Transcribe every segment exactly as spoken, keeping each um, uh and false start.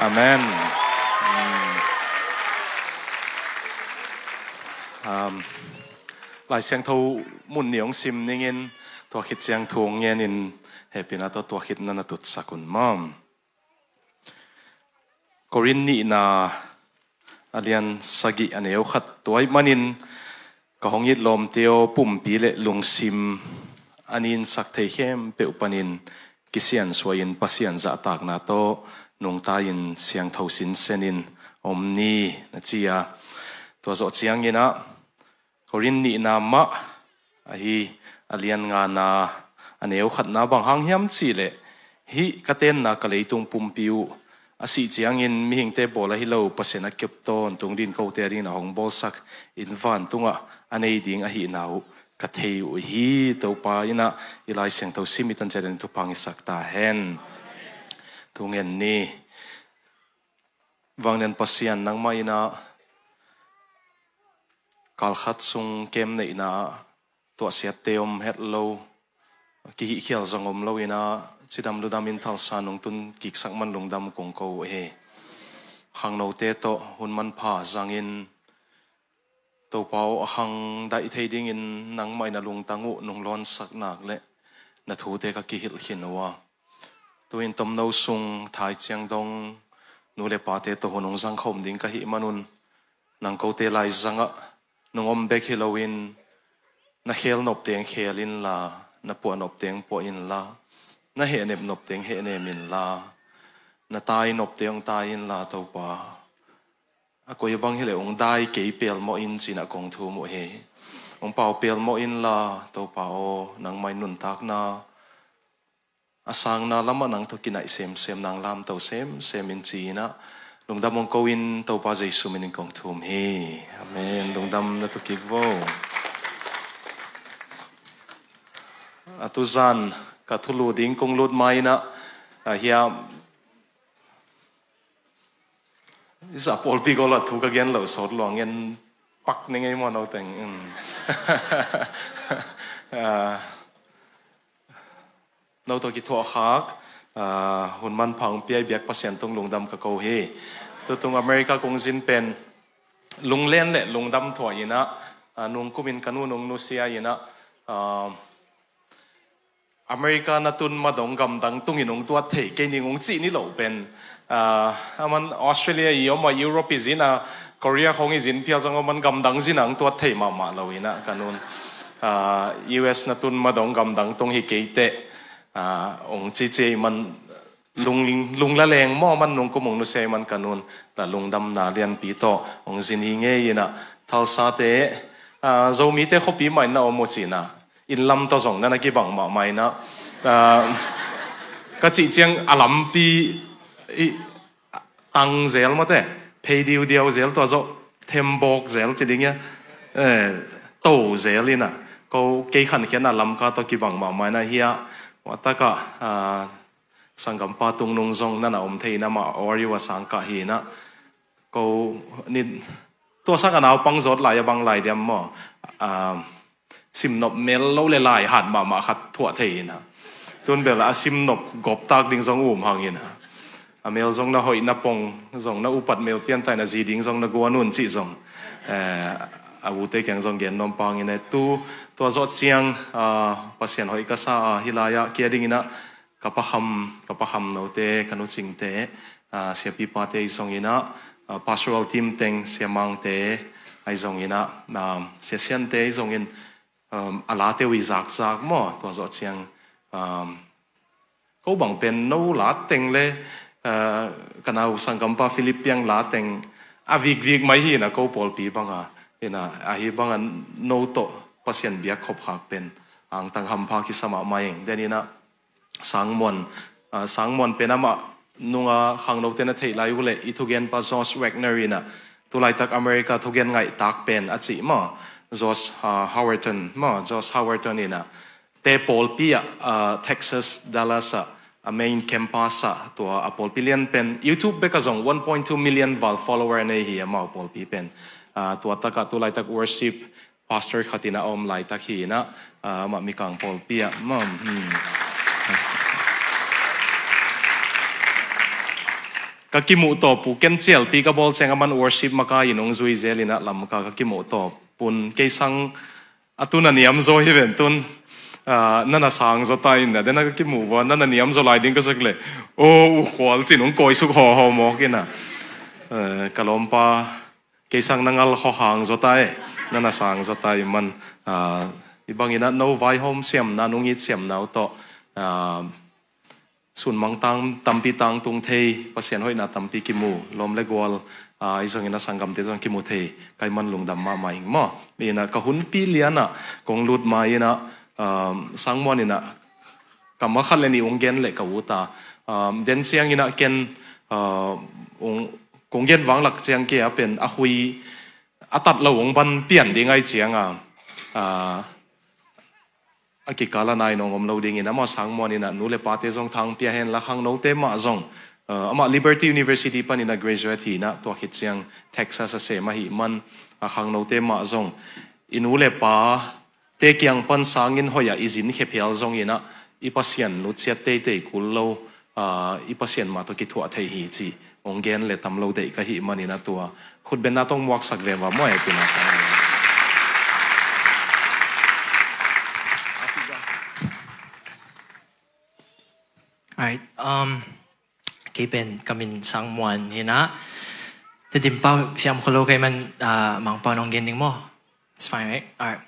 Amen. Um, Lai Siangtho mun ni hong sim ningin, tua khit ciang thu hong ngenin, hehpihna tawh tua khit na na tutsak un maw. Korin nihna a lian sagih a neu khat, tua ahih manin ka hong it lawmte aw, pumpi le lungsim a ninsak thei khempeuh panin kisiansuahin Pasian zahtakna tawh nungta-in siangtho sinsenin om ni, na ci a. Tua zawh ciangin ah Korin nihna mah ahi a lian ngana a neu khatna bang hang hiam cihleh, hih ka tenna ka leitung pumpi uh a sih ciangin mihingte bawl ahi lo, Pasian a kep tawntung dingin kote adingin a hong bawlsak inn vantungah a nei ding ahihna uh ka thei uh hi. Topa in ah i Lai Siangtho sim i tan ciat in thupha hong hisak ta hen. Thu ngen ni. Vanglian Pasian, nangmah in ah kalkhat sung kem neihna ah tuahsiatte om het lo, kihihkhial zong om lo in ah cidam ludamin Thalsa nong tun kiksak man lungdam kong ko uh hi. Khangnote tawh hun manpha zangin Topa aw, a khang daih thei dingin nangmah in a lungtang uh nong lawnsak nak leh na thute ka kihilh khin uh a, tu-in tomno sung thai ciang dong nu le pate tawh hun hong zang khawm ding ka hih manun, nang kote laizangah nong om bek hi loin, na khel nopteng khel inla, na puah nopteng puah inla, na hehnep nopteng hehnem inla, na tai nopteng tai inla, Topa, a koi bang hileh hong dai kei pelmawh in ci-in ah kong thum uh hi. Hong pau pelmawh inla, Topa aw, nangmah in nuntakna a sangna lamah nang tawh kinaih semsem, nang lamto semsem in ci-in ah lungdam hong ko in, Topa Jesu min in kong thum hi. Amen. Lungdam na tun kik vo. A tuzan ka thulu ding kong lut ma-in ah, a hiam, i zah pawlpi gol ah thu ka gen loh sawt lua ngen pak ni ngei maw, no teng? Um. Ah, no tawh kithuahkhak, ah, hun manpha hong pia i biak Pasian tung lungdam ka ko hi. Tutung America kong zin pen lunglen le lungdam thuah in ah, ah, nungkumin ka nu nong nusia in ah, ah, America na tun ma dong gamdang tungin hong tuat thei kei ning hong cih ni lo pen, ah, aman Australia i om a, Europe i zin a, Korea khawng i zin phial zong aman gamdang zin a hong tuat thei mahmah lo in ah ka nun, ah, U S na tun ma dong gamdang tung hi kei teh, ah, hong cici i man lung, lungla leng maw, man nungkum hong nusia i man ka nun, la lungdamna lianpi tawh hong zin hi ngei in ah, Thalsate, ah, Zomite khuapi mah in na om uh ci-in ah, inn lam tawh zong na na kibang mahmah in ah, ah, ka cih ciang a lampi i tang zel mawte, phei diudiau zel, tua zawh thembawk zel ci ding ia, eh, to zel in ah, ko kei khankhiatna Lamka tawh kibang mahmah in ah, hia, tua takah, ah, sanggampa Tungnung zong na na om thei in ah, amah O R U a sangkah hi in ah, ko ni, tua sang a naupang zawt lai a bang lai diam maw? Ah, simnop mel lo le lai hat mahmah khat thuah thei in ah, tun bel a simnop gawp tak ding zong um hang in ah, a mel zong na hoih, na pong zong na upat, mel piantai na zi ding zong na guan un cih zong, eh, a ute kiang zong gen nuam pang in ah, tu, tua zawh ciang, ah, Pasian hoih ka sa a, hih lai-ah kia ding in ah, ka pakham, ka pakham note, ka nucingte, ah, siapipate i zong in ah, ah, pastoral team teng, siamangte, ahi zong in ah, ah, siasiante i zong in, um, a late uh i zakzak maw, tua zawh ciang, um, ko bang pen no la teng le, ah, ka nau sanggampa Philip piang la teng a vikvik mai hi in ah, ko pawlpi bang a, in ah, ahi bang a no tawh Pasian biak khop khak pen angtang hampha kisa mahmah ing. Den in ah, Sangmuan, ah, Sangmuan pen amah nunga khangnote na theih lai uh leh, i thugenpa Josh Wagner in ah, tulaitak America thugen ngaihtak pen a cih maw, Josh, ah, Howerton maw, Josh Howerton in ah, te pawlpi ah, ah, Texas, Dallas ah, a main campus ah, tua a pawlpi lian pen, YouTube bek ah zong one point two million val follower nei hi amau pawlpi pen. Ah, tua takah tulaitak worship pastor khat in a om laitak hi in ah, ah, amah mikang pawlpi ah, maw, hmm. ka kimuh tawp uh, ken cialpi ka bawl ciang a man worship makai in hong zui zel in ah Lamka ka kimuh tawp un kei sang a tun a niam zaw hi ven tun, ah, na na sang zaw ta in ah, den a ka kimuh vua, na na niam zaw lai ding ka sak leh, aw, uh khual cin hong kawisuk hawhaw mawk in ah, eh, ka lawmpa, kei sang na ngal khuahang zaw ta e, na na sang zaw ta i man, ah, i bang in ah no vaihawm siamna, nungit siamna uh tawh, ah, sunmang tang, tampi tangtung thei, Pasian hoihna tampi kimu, lawm le gual, ah, i zong in ah sanggamte zong kimu thei, ka i man lungdam mahmah ing maw. In ah ka hunpi lian ah kong lut ma in ah, ah, Sang Muan in ah kam a khat le nih hong gen leh ka ut a, ah, den ciang in ah ken, ah, hong, kong gen vang lak ciang kei a pen a hui a tat lo hong ban pian ding ai ciang a, ah, a kikal a nai nong om lo ding in amah Sang Muan in ah nu le pate zong thang pia hen la, khangnote mah zong, ah, amah Liberty University pan in ah graduate hi in ah, tua khit ciang Texas a sem ahih man, a khangnote mah zong i nu le pate kiang pan sangin hoih ah i zin khia phial zong in ah i Pasian nutsiat teitei kul lo, ah, i Pasian mah tawh kithuah thei hi ci hong gen le tam lo deih ka hih man in ah tua khutbenna tawh muaksak ve va maw e, tina. Alright, um, kei pen ka min Sang Muan hi in ah, Tedim pau siam kho lo ka i man, ah, Mangpau nong gen ding maw? It's fine, right? Alright.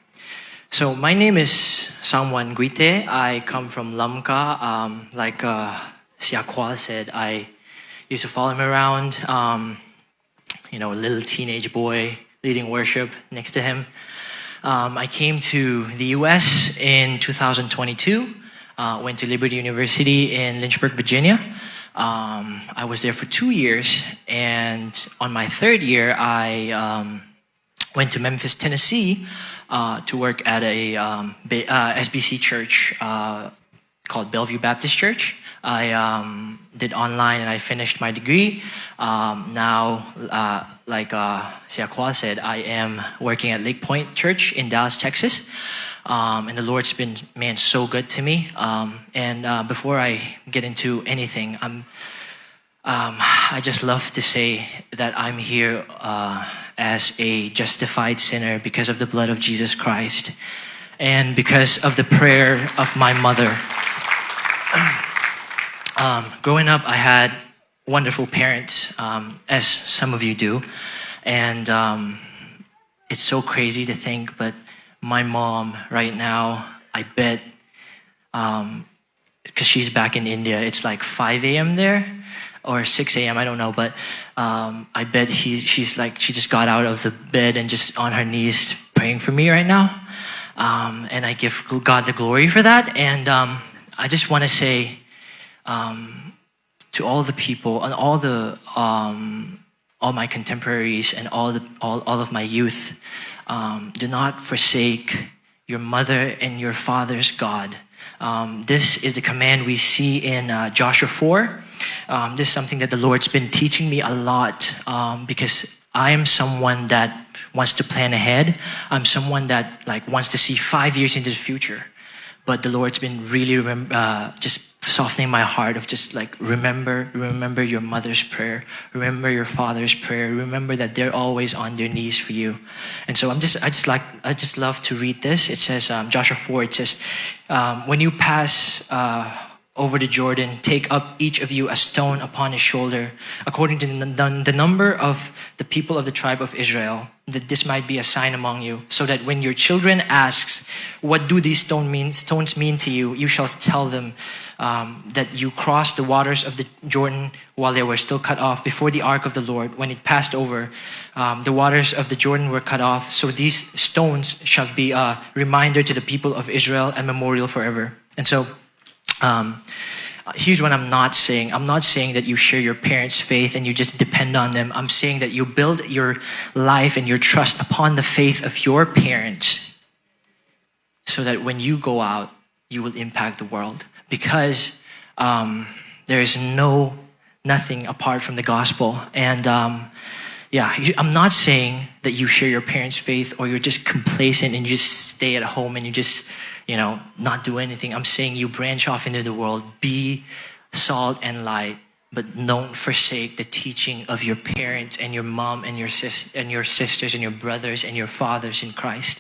So my name is Sang Muan Guite. I come from Lamka. Um, like, uh, Sia Khual said, I used to follow him around. Um, you know, a little teenage boy leading worship next to him. Um, I came to the U S in two thousand twenty-two, uh, went to Liberty University in Lynchburg, Virginia. Um, I was there for two years, and on my third year, I, um, went to Memphis, Tennessee, uh, to work at a, um, ba-, uh, S B C church, uh, called Bellevue Baptist Church. I, um, did online and I finished my degree. Um, now, uh, like, uh, Sia Khual said, I am working at Lake Point Church in Dallas, Texas. Um, and the Lord's been, man, so good to me. Um, and, uh, before I get into anything, I'm Um, I just love to say that I'm here, uh, as a justified sinner because of the blood of Jesus Christ and because of the prayer of my mother. Um, growing up, I had wonderful parents, um, as some of you do. And, um, it's so crazy to think, but my mom right now, I bet, um, 'cause she's back in India. It's like five a m there or six a m, I don't know, but, um, I bet he, she's like, she just got out of the bed and just on her knees praying for me right now. Um, and I give gl-, God the glory for that. And, um, I just wanna say, um, to all the people and all the, um, all my contemporaries and all the, all, all of my youth, um, do not forsake your mother and your father's God. Um, this is the command we see in, uh, Joshua four. Um, this is something that the Lord's been teaching me a lot, um, because I am someone that wants to plan ahead. I'm someone that, like, wants to see five years into the future. But the Lord's been really remem-, uh, just softening my heart of just, like, remember, remember your mother's prayer, remember your father's prayer, remember that they're always on their knees for you. And so I'm just, I just like, I just love to read this. It says, um, Joshua four, it says, um, "When you pass, uh, over the Jordan, take up each of you a stone upon his shoulder, according to the, the, the number of the people of the tribe of Israel, that this might be a sign among you, so that when your children asks, 'What do these stone mean, stones mean to you?' you shall tell them, um, that you crossed the waters of the Jordan while they were still cut off before the ark of the Lord. When it passed over, um, the waters of the Jordan were cut off. So these stones shall be a reminder to the people of Israel, a memorial forever." And so, um, here's what I'm not saying. I'm not saying that you share your parents' faith and you just depend on them. I'm saying that you build your life and your trust upon the faith of your parents, so that when you go out, you will impact the world. Because, um, there is no, nothing apart from the gospel. And, um, yeah, you, I'm not saying that you share your parents' faith or you're just complacent and you just stay at home and you just, you know, not do anything. I'm saying you branch off into the world, be salt and light, but don't forsake the teaching of your parents and your mom and your sis- and your sisters and your brothers and your fathers in Christ.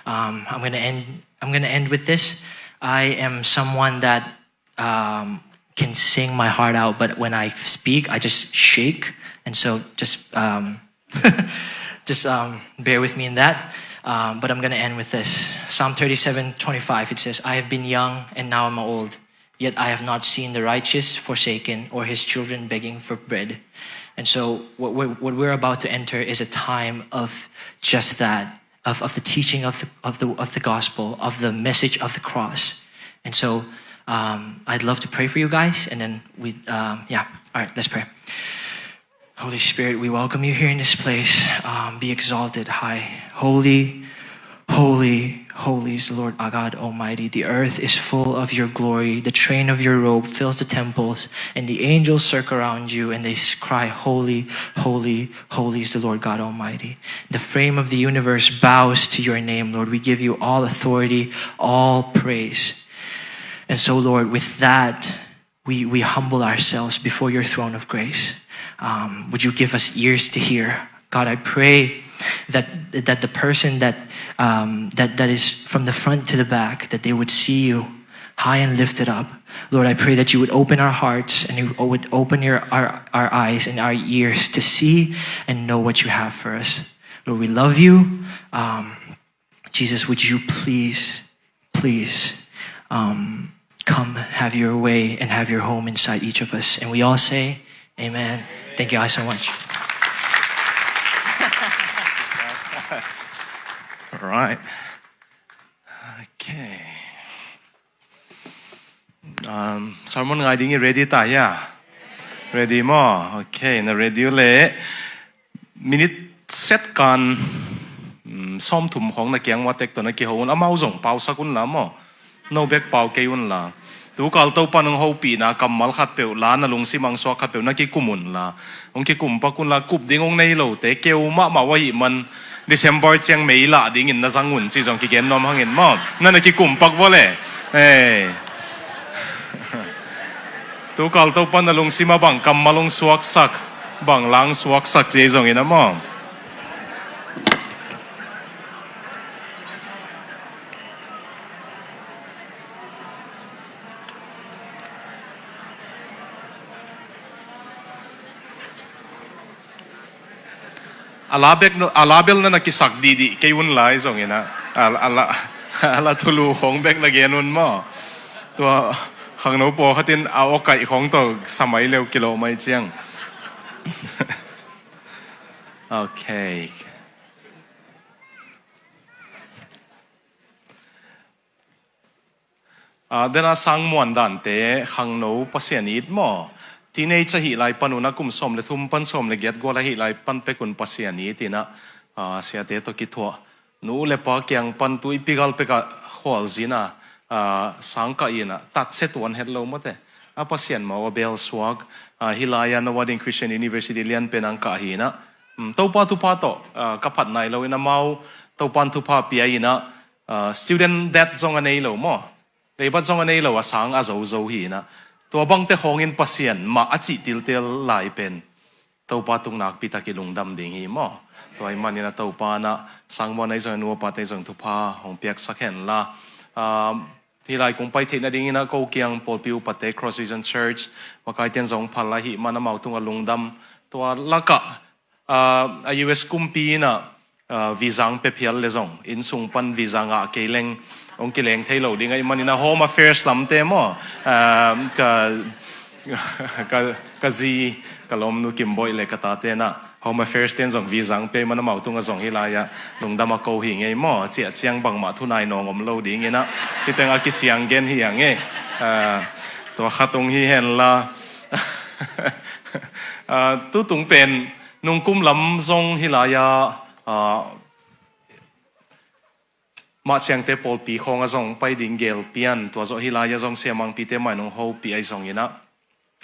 Um, I'm gonna end. I'm gonna end with this. I am someone that um, can sing my heart out, but when I speak, I just shake, and so just um, just um, bear with me in that. Um, but I'm gonna end with this. Psalm thirty-seven twenty-five. It says, "I have been young and now I'm old, yet I have not seen the righteous forsaken or his children begging for bread." And so, what we're, what we're about to enter is a time of just that, of, of the teaching of the, of, the, of the gospel, of the message of the cross. And so, um, I'd love to pray for you guys, and then we, um, yeah. All right, let's pray. Holy Spirit, we welcome you here in this place. Um, be exalted high. Holy, holy, holy is the Lord our God Almighty. The earth is full of your glory. The train of your robe fills the temples, and the angels circle around you, and they s- cry, "Holy, holy, holy is the Lord God Almighty." The frame of the universe bows to your name, Lord. We give you all authority, all praise. And so, Lord, with that, we, we humble ourselves before your throne of grace. Um, would you give us ears to hear? God, I pray that, that the person that, um, that, that is from the front to the back, that they would see you high and lifted up. Lord, I pray that you would open our hearts and you would open your, our, our eyes and our ears to see and know what you have for us. Lord, we love you. Um, Jesus, would you please, please, um, come have your way and have your home inside each of us? And we all say, "Amen." Thank you guys so much. All right. Okay. Um, sermon ngai ding i ready ta hia? Ready maw? Okay, na ready uh leh minute set kan, um, sawmthum khawng na kiang ua tek tawh na kiho un, amau zong pausak un la maw? No bek pau kei un la. Tukal Topa nong hopihna kammal khat peuh la, na lungsim ang suak khat peuh na kikum un la. Hong kikum pak un la, kup ding hong nei lote keu mahmah uh ahih man December ciang mei lah dingin na zang un ci zong kigen nuam hangin maw? Na na kikum pak vua le. Ei. Tukal Topa na lungsim ah bang kammal hong suaksak, bang la hong suaksak ci zongin ah maw? A la bek, a la bel na na kisak dihdih kei un lai zongin ah, a, a la, a la thulu khawng bek na gen un maw? Tua khangno pawlkhat in a awkaih khawng tawh samai leu kilawh mai ciang. Okay. Ah, dena sang muan dante khangno Pasian it maw? Teenage ahih lai pan un ah, kum sawm le thum pan sawm le giat gual ahih lai pan pek un Pasian it in ah, ah, siate tawh kithuah. Nu le pa kiang pan tu i pigal pek ah khualzin ah, ah, sang kah in ah, tatse tuan het lo mawte. A Pasian mau a bel suak, ah, hih lai-ah Noah Ding Christian University lianpen ang kah hi in ah. Um, Topa thupha tawh, ah, ka phat nai lo in ah, mau Topan thupha pia in ah, ah, student debt zong a nei lo maw? Leibat zong a nei lo a sang a zozo hi in ah. Tua bangte khawngin Pasian mah a cih tiltel lai pen Topa tung nakpi tak i lungdam ding hi maw? Tua ahih manin ah Topa in ah sang muan ah i zong, nu a pate zong thupha hong piaksak hen la. Ah, hih lai kong pai theih nadingin ah ko kiang pawlpi upate Cross Vision Church makaite'n zong phal ahih man amau tungah lungdam. Tua lakah, ah, a U S kumpi in ah, ah, visa hong pia phial le zong, inn sung pan visa ngah kei leng hong kileng thei lo ding ahih manin ah Home Affairs lamte maw? Ah, ka, ka, ka zi, ka lawmnu Kimboih le ka tate in ah Home Affairs te'n zong visa hong pia ahih man amau tungah zong hih lai-ah lungdam a ko hi ngei maw? Ciah ciang bangmah thunai nawng om lo dingin ah hih teng a kisiang gen hi a ngei. Ah, tua khat hong hi hen la. Ah, tutung pen nungkum lam zong hih lai-ah, ah, Mah Ciangte pawlpi khawng ah zong pai ding gel pian, tua zawh hih lai-ah zong siamangpite mah in hong hopih ahi zongin ah,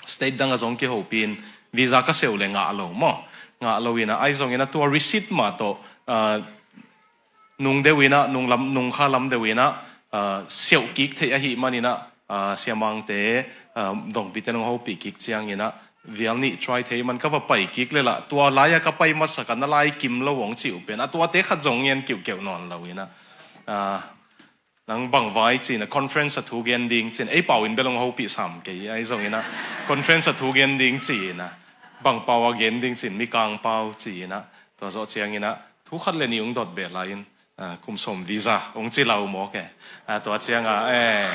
state dang ah zong kihopih in, visa ka seuh le ngah lo maw? Ngah lo in ah, ahi zongin ah tua receipt mah tawh, ah, nung deuh in ah, nung lam, nung kha lam deuh in ah, ah, seuh kik theih ahih manin ah, ah, siamangte, ah, dongpite in hong hopih kik ciangin ah, vial nih try thei man ka va pai kik le lah, tua lai-a ka pai masak a na lai kim lo hong cih uh pen a tuate khat zong ngen kiuhkeuh nawn lo in ah, ah, nang bang vai ci-in ah conference a thu gen ding ci-in, ei pau in bel hong hopih sam kei, ahi zongin ah conference a thu gen ding ci-in ah, bang pau a gen ding ci-in, Mikang pau ci-in ah, tua zawh ciangin ah thu khat le nih hong dot beh lai-in, ah, kum sawm visa hong ci lo mawk e. Ah, tua ciang ah, eh.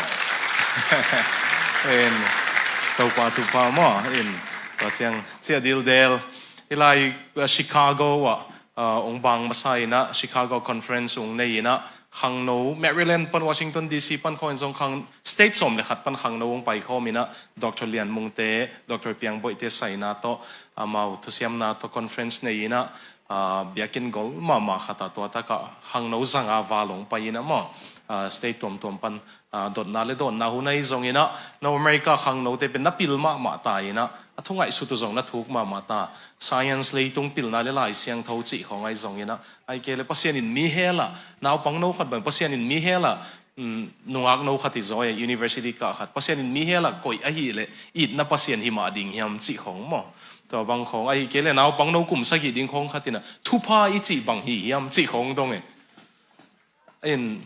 In, Topa thupha maw, in, tua ciang ciah dildel. Hih lai, ah, Chicago ah, ah, hong bang masa in ah, Chicago Conference hong nei in ah, khangno, Maryland pan Washington D C pan khawng in zong khang, state sawm le khat pan khangno hong pai khawm in ah, Doctor Lian Mung te, Doctor Piang Boih te saina tawh, amau thusiamna tawh conference nei in ah, ah, biakinn gol mahmah khat ah tua tak ah khangno za nga val hong pai in ah maw, ah, state tuamtuam pan, ah, dotna le dawnna hun ahi zongin ah, no America khangnote pen na pil mahmah ta in ah, a thu ngaihsut uh zong na thuk mahmah ta. Science leitung pilna le Lai Siangtho cih khawng ahi zongin ah, ahih kei leh Pasian in mi hel ah, naupangno khat bang Pasian in mi hel ah, um, nungakno khat hi zaw e, university kah khat, Pasian in mi hel ah koih ahih leh itna Pasian hi mah ding hiam cih khawng maw. Tua bang khawng, ahih kei leh naupangno kum sagih ding khawng khat in ah, thupha i cih bang hi hiam cih khawng dong e. In,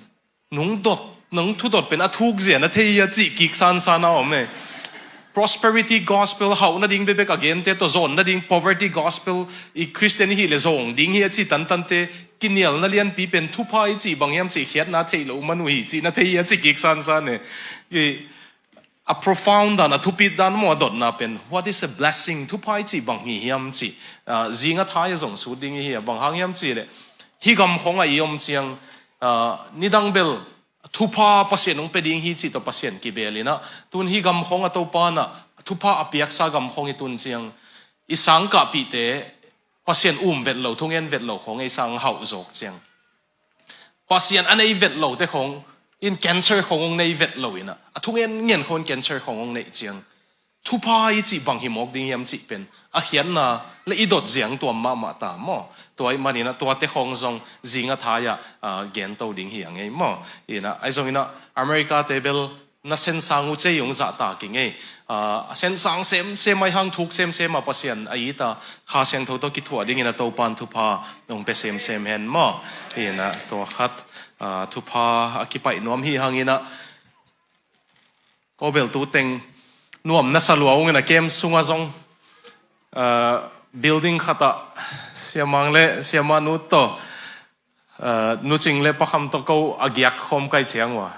nung dot, nung thudot pen a thuk zia na thei hia cih kik sansan a om e. Prosperity gospel, hauh nading bekbek a gente tawh, zawn nading poverty gospel, i Christian i hih leh zawng ding hi a ci tantante, kinialna lianpi pen thupha i cih bang hiam cih khiatna theih loh man uh hi cih na thei hia cih kik sansan e. I, a profound dan, a thupit dan maw a dotna pen, what is a blessing? Thupha i cih bang hi hiam cih, ah, zing a thai a zong sut ding i hi a, bang hang hiam cih leh, hih gam khawng ah i om ciang, ah, nidang bel thupha Pasian hong pia ding hi cih tawh Pasian kibeel in ah, tun hih gam khawng ah Topa in ah thupha a piaksa gam khawng hi tun ciang, i sangkahpihte Pasian um vet lo, thungen vet lo khawng ei sang hauh zawk ciang, Pasian a nei vet lote khawng in cancer khawng hong nei vet lo in ah, a thungen ngen khawng in cancer khawng hong neih ciang, thupha i cih bang hi mawk ding hiam cih pen a khiatna le i dot ziang tuam mahmah ta maw. Tua ahih manin ah tuate khawng zong zing a thai ah, ah, gen to ding hi a ngei maw. In ah, ahi zongin ah America te bel na sensang uh cei hong zahtak i ngei. Ah, a sensang semsem ahi hang, thuk semsem a Pasian a it a, Kha Siangtho tawh kithuah dingin a Topa in thupha hong pia semsem hen maw. In ah tua khat, ah, thupha a kipaih nuam hi hangin ah, ko bel tu teng nuam na sa lua ung in a, camp sungah zong, ah, building khat ah Sia Mang le Sia Manu tawh, ah, Nu Cing le Pa Kham tawh ko a giak khawm kai ciang uh a,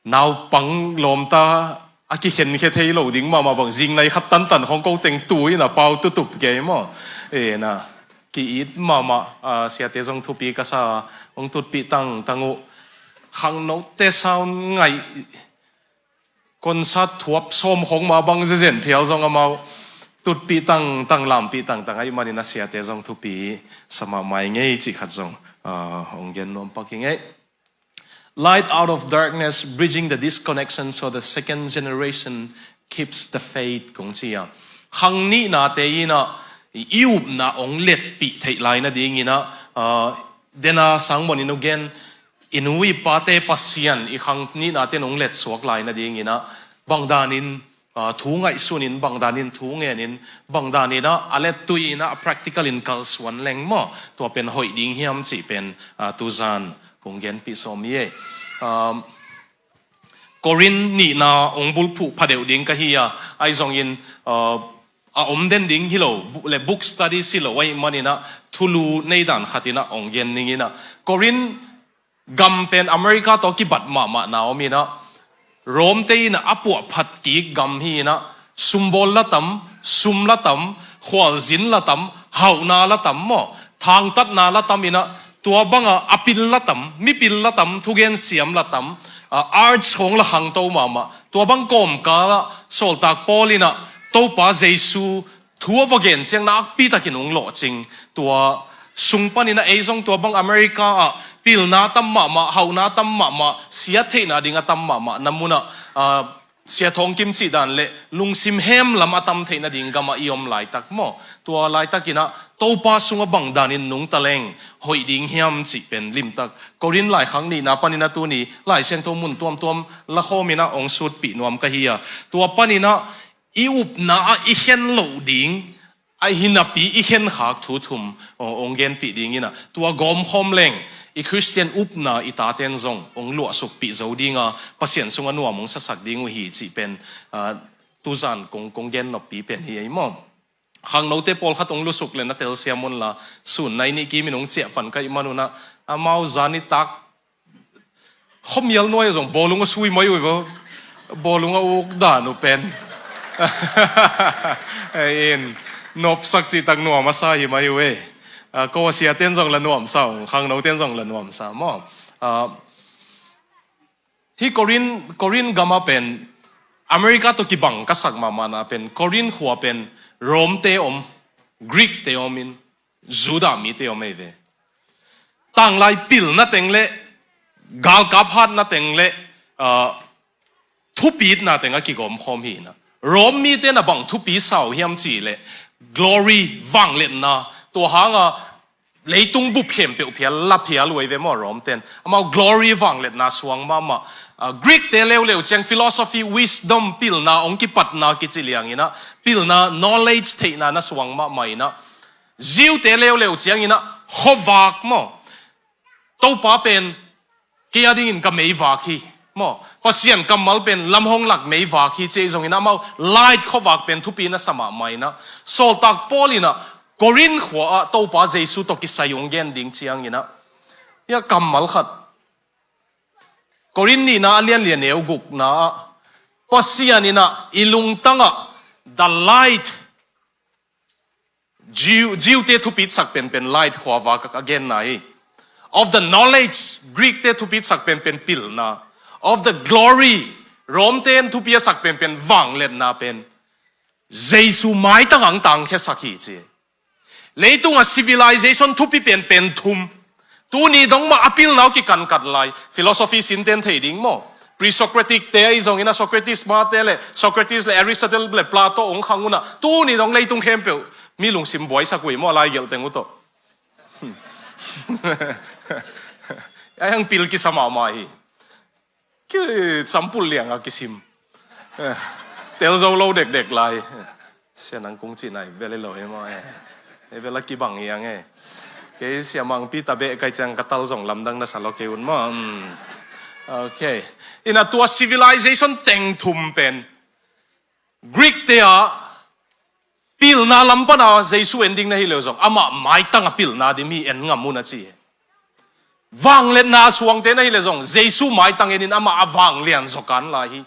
naupang lawmta a kikhenkhia thei lo ding mahmah bang, zingnai khat tantan khawng ko teng tu in a pau tutup kei maw. E na, ki-it mahmah, ah, siate zong thupi ka sa, hong tutpih tangtang uh. Khangnote sound ngaih, concert thuap sawm khawng mah bang zezen phial zong amau tutpih tangtang, lampih tangtang ahih manin a siate zong thupi sa mahmah i ngei cih khat zong, ah, hong gen nuam pak i ngei. Light out of darkness, bridging the disconnection so the second generation keeps the faith, kong ci a. Khang nihnate in a i upna hong letpih theih lai nadingin a, ah, dena sangmon in uh gen, i nu i pate Pasian i khang nihnate in hong letsuak lai nadingin a, bang danin, ah, thu ngaihsun in, bang danin thu ngen in, bang danin a, a lettui in a, a practical in kalsuan leng maw, tua pen hoih ding hiam cih pen, ah, tuzan kong genpih sawm hi e. Um, Korin nihna hong bulphuh phadeuh ding ka hi a, ahi zongin, uh, a om den ding hi lo, bu-, le book study hi lo ahih manin a, thulu nei dan khat in a hong gen ning in a. Korin gam pen America tawh kibat mahmah na om in a, Rome te in a puahphat kik gam hi in a, sumbawl la tam, sum la tam, khualzin la tam, hauhna la tam maw, thangtatna la tam in a, tua bang a, a pil la tam, mipil la tam, thugen siam la tam, a, arts khawng la khangto mahmah, tua bang kawmkal ah Sawltak Paul in a Topa Jesu thu a va gen ciang nakpi takin hong lawhcing. Tua sung panin a ei zong tua bang America ah pilna tam mahmah, hauhna tam mahmah, siat theihna ding a tam mahmah na mun ah, ah, Sia Thawng Kim cih dan le lungsim hem lam a tam theih nading gam ah i om laitak maw. Tua laitakin a Topa sungah bang danin nungta leng hoih ding hiam cih pen limtak Korin laikhak nihna panin a tuni Lai Siangtho mun tuamtuam lakhawm in a hong sutpih nuam ka hi a. Tua panin a i upna ah i khen loh ding, a hi napi i khenkhak thu thum ong, ong genpih ding in ah, tua gawmkhawm leng i Khristian upna i taten zong ong luahsukpih zo ding a, Pasian sungah nuam ong sasak ding uh hi cih pen, ah, tuzan kong, kong gen noppi pen hi ei maw. Khangnote pawlkhat ong lusuk le na telsiam unla, sun nai nih kimin ong ciah pan ka hih man un ah, amau zan i tak khuamial nuai ah zong bawlung a sui mai uh hi vo. Bawlung a uk dan uh pen in nopsak cihtak nuam a sa hi mai uh e. Ah, ko a siaten zong la nuamsa uh, khangnoten zong la nuamsa maw. Ah, hih Korin, Korin gam ah pen America tawh kibang ka sak mahmahna pen Korin khua pen Rome te om, Greek te om in, Judah mite om ei ve. Tanglai pilna teng le galkap hatna teng le, ah, thupitna teng a kigawmkhawm hi in ah, Rome mite na bang thupi sa uh hiam cih leh, glory, vangliatna, tua hang a leitung bup khempeuh phial, la phial uh ei ve maw Rome ten. Amau glory, vangliatna suang mahmah. Ah, Greek te leuleu ciang philosophy, wisdom, pilna ong kipatna kici liang in ah, pilna, knowledge, theihna na suang mahmah in ah, Jew te leuleu ciang in ah khuavak maw, Topa pen kei a dingin ka meivak hi maw, Pasian kammal pen lam hong lak meivak hi, cih zong in ah amau light, khuavak pen thupi na sa mahmah in ah, sawltak Paul in ah Korin khua ah Topa Jesu tawh kisai ong gen ding ciang in ah, hih kammal khat, Korin nihna a lian li a neu gukna ah, Pasian in ah i lungtang ah the light, Jew, Jew te thupitsak penpen light, khuavak a genna hi. Of the knowledge, Greek te thupitsak penpen pilna. Of the glory, Rome ten thupi a sak penpen vangliatna pen Jesu maitang ah ong tangkhiasak hi ci. Leitung a civilization thupi penpen thum, tuni dong mah a pilna uh kikankat lai. Philosophy sinten thei ding maw. Pre-Socratic te ahi zong in ah Socrates mate le, Socrates le Aristotle le Plato ong khang un ah, tuni dong leitung khempeuh mi lungsim buaisak uh hi maw, a lai gelh teng uh tawh. Ai hang pil kisa mahmah hi. Ki sampul liang a kisim. Eh, tel zo lo dekdek lai. Sia nang kong cih nai bel hi lo hi maw e. Hi bel a kibang hi ang e. Kei Sia Mangpi ta beh kai ciang ka tal zong lamdang na sa lo kei un maw. Hmm. Okay. In ah tua civilization teng thum pen Greek te ah pilna lam pan a Jesu en ding na hi leh zong, amah maitang a pilna ding mi en ngam un a ci hi. Vangliatna suangte na hi leh zong, Jesu maitang en in amah a vanglian zaw kan lai hi.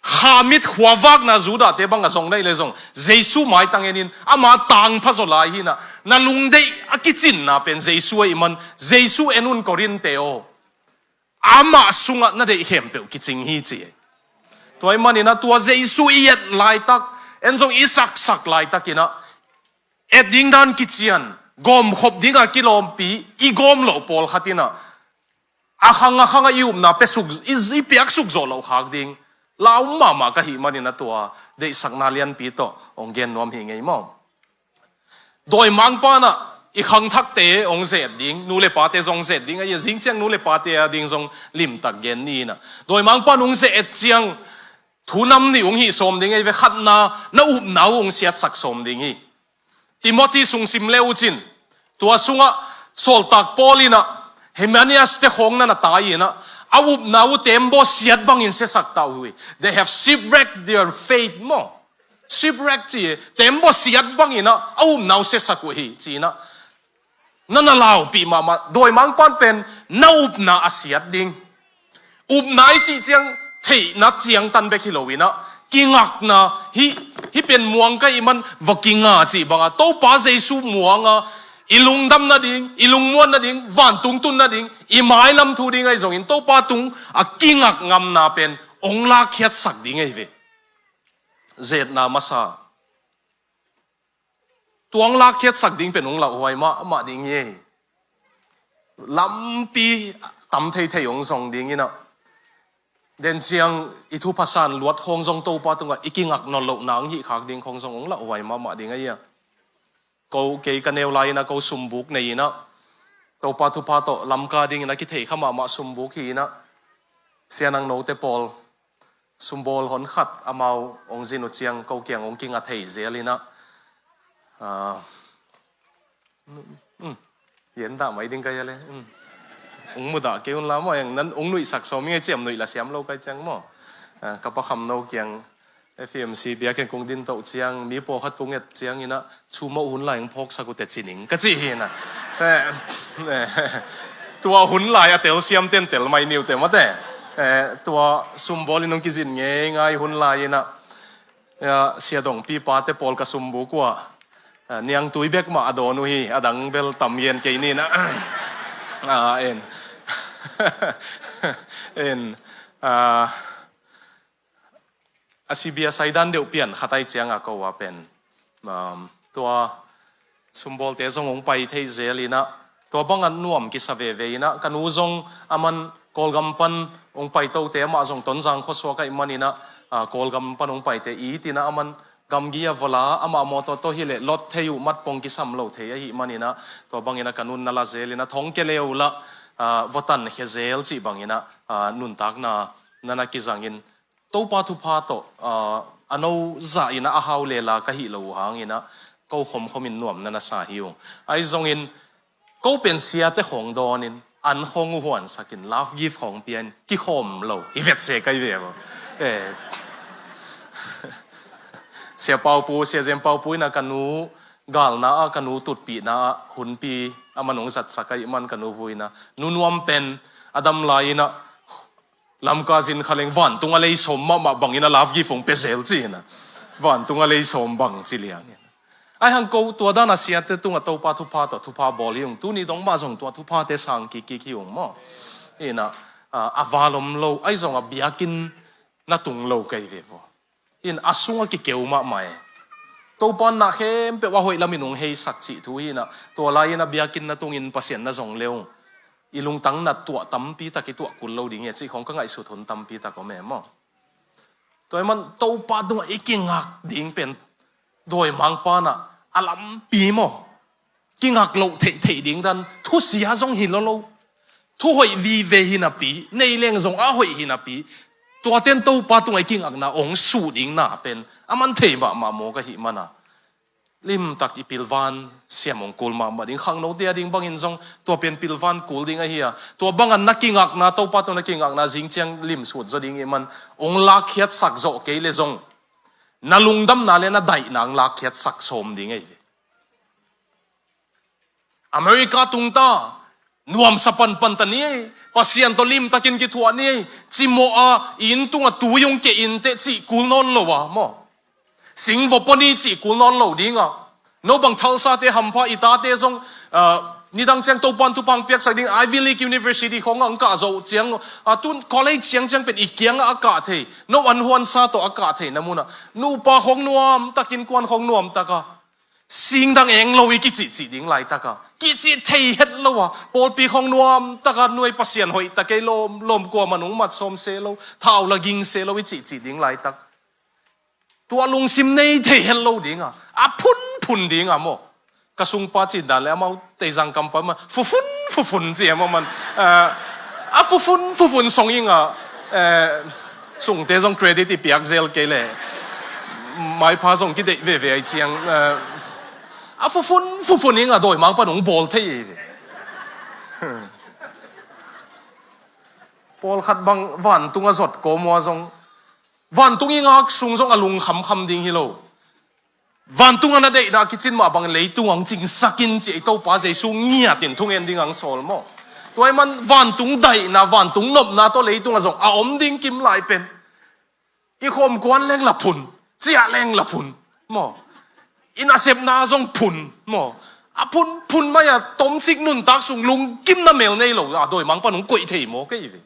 Khamit khuavakna Judah te bang a zong na hi leh zong, Jesu maitang en in amah tangpha zaw lai hi in ah, na lungdeih a kicinna pen Jesu ahih man, Jesu en un Korin te aw. Amah sungah na deih khempeuh kicing hi ci. Tua ahih man in ah tua Jesu i et laitak, en zong i saksak laitak in ah, et ding dan kician, gawmkhop ding a kilawmpi, i gawm loh pawlkhat in ah, a khang a khang a i upna pia suk, i, i piak suk zawh loh khak ding la om mahmah ka hih man in ah tua deihsakna lianpi tawh ong gen nuam hi ngei maw. Dawimangpa'n ah i khangthakte ong ze-et ding, nu le pate zong ze-et ding, a ia zing ciang nu le pate a ding zong limtak gen ni in ah. Dawimangpa'n ong ze-et ciang thu nam nih ong hih sawm ding ei ve, khatna, na upna uh ong siatsak sawm ding hi. Timothy sung sim le uh cin, tua sungah sawltak Paul in ah Hymenius te khawng na na tai in ah, a upna uh tembaw siat bangin siasak ta uh hi. They have shipwrecked their faith maw. Shipwreck ci hi, tembaw siat bangin ah a upna uh siasak uh hi ci in ah, na na laupih mahmah. Dawimangpa'n pen na upna a siat ding. Upna i cih ciang theihna ciangtan bek hi lo in ah, kingakna, hih, hih pen muang ka hih man va kinga cih bang a, Topa Jesu muang a, i lungdam nading, i lungmuan nading, vantung tun nading, i mailam thu ding ahi zongin Topa tung a kingak ngamna pen ong lakkhiatsak ding ahi ve. Ze-etna masa. Tua ong lakkhiatsak ding pen ong lauhuai mahmah ding hi. Lampi tam theithei ong zong ding in ah, den ciang i thupha san luat khawng zong Topa tungah i kingak nawn lohna ong hih khak ding khawng zong ong lauhuai mahmah ding ahi a. Ko, kei ka neu lai in ah ko sumbuk nei in ah, Topa thupha tawh lamka ding in ah kithei kha mahmah sumbuk hi in ah, Sia Nang Note Paul sumbawl hon khat amau hong zin uh ciang ko kiang hong kinga thei zel inah, ah, um, yen dah mai ding ka hia le, um, hong mudah kei un la maw, eng nan hong nuihsak sawm i ngai ciam nuih la siam lo kai ciang maw. Ah, ka pa Kham No kiang F M C biakinn kong din toh ciang mi pawlkhat kong et ciang inah, "Chu mawh hun lai hong phawksak uh teh ci ning," ka ci hi inah. Eh, eh, tua hun lai a telsiam ten tel mai niu teh maw te. Eh, tua sumbawl in hong kizin ngeingai hun lai inah, eh, Sia Dongpi pate pawl ka sumbuk uh ah, eh, niangtui bek mah a dawn uh hi, a dang bel tam gen kei ni inah. Ah, en. En. Ah, a sibia saidan deuh pian khatai cianga ko a pen, um, tua sumbawlte zong hong pai thei zel inah, tua bangah nuam kisa veve inah, ka nu zong aman Kawlgam pan hong pai tote, amah zong Tonzang khuasuak ahih man inah, ah, Kawlgam pan hong paite it inah, aman gamgi a va la, amah mawtaw tawh hileh lot thei uh, matpong kisam lo thei ahih man inah, tua bang inah ka nun na la zel inah, thong ke leu lah, ah, va tankhia zel cih bang inah, ah, nuntakna na na kizang in, Topa thupha tawh, ah, a no zah inah a hau lela ka hih lo uh hang inah ko khomkhom in nuam na na sa hi ung. Ahi zongin ko pen siate khawng dawn in, an khawng uh huansak in, love gift khawng pia in, kikhawm lo hi vet se kai ve uh. Eh. Sia Paupu, Sia Zen Paupu inah ka nu galna ah, ka nu tutpihna ah hunpi aman hong zatsak ahih man ka nu vui inah, nu nuam pen a dam lai inah Lamka zin kha leng vantung a lei sawm mahmah bangin a love gift hong pia zel ci inah. Vantung a lei sawm bang ci liang inah. Ahi hang ko tua dan a siate tungah Topa thupha tawh thupha bawl hi ung. Tuni dong mah zong tua thuphate sang kikkik hi ung maw. Inah, ah, a val om lo, ahi zong a biakinn na tung lo kei ve vaw. In a sungah kikeu mahmah e. Topa in na khempeuh a hoih lamin hong heisak cih thu hi inah, tua lai-in a biakinn na tungin Pasian na zong le ung, i lungtang na tuah tampi tak i tuah kul lo ding hi a cih khawng ka ngaihsut hun tampi tak om e maw. Tua ahih man Topa tungah i kingak ding pen dawimangpa in ah a lampi maw. Kingak loh theihtheih ding dan, thusia zong hi lolo, thuhoih vive hi napi, nei leng zong a hoih hi napi, tuate in Topa tungah i kingakna hong suh ding na pen a man thei mahmah mawk ahih man a, limtak i pilvan siam hong kul mahmah ding. Khangnote a ding bangin zong tua pen pilvan kul ding ahi a, tua bangah na kingakna, Topa tungah na kingakna zing ciang limsut zaw ding ahih man, hong lakkhiatsak zawh kei le zong na lungdamna le na daihna hong lakkhiatsak sawm ding ahi ve. America tung ta, nuamsa panpan ta ni ei, Pasian tawh limtakin kithuah ni ei, cimawh a i inn tungah tui hong keh inteh cih kul nawn lo a maw. Singvaw pua ni cih kul nawn lo ding a, no bang Tulsa-te hampha, i tate zong, ah, nidang ciang Topa in thupha hong piaksak ding Ivy League University khawngah hong kah zawh ciang, ah, tu college ciangciang pen i kiangah a kah thei, no an huansa tawh a kah thei na munah, nupa khawng nuamtakin, kuan khawng nuamtaka, singdang eng lo i kicihcih ding laitaka, kicih thei het lo a, pawlpi khawng nuamtaka, nuai Pasian hoihta kei, lawm, lawm kuaman hong mat sawm se lo, thau la ging se lo i cihcih ding laitak, tua lungsim nei thei het lo ding a, a phunphun ding a maw. Ka sungpa cih dan le amau Teizang kampa mah fufun fufun ci a maw man. Eh, a fufun fufun song ing a, eh, sungte zong credit i piak zel kei le, maipha zong kideih veve ahi ciang, eh, a fufun fufun ing a, dawimangpa in hong bawl thei hi. Pawlkhat bang vantung a zot kawm uh a zong, vantung i ngak sung zong a lung khamkham ding hi lo. Vantung a na deihna kicin mah bang leitung ang cingsak in ci ei, Topa Jesu ngiat in thungen ding ang sawl maw. Tua ahih man vantung daihna, vantung nopna tawh leitung a zong a om ding kim lai pen, i khawm kuan leng la phun, ciah leng la phun maw. I nasepna zong phun maw. A phunphun mai a tomcik nuntak sung lungkimna mel nei lo a, dawimangpa in hong koih thei maw kei ve.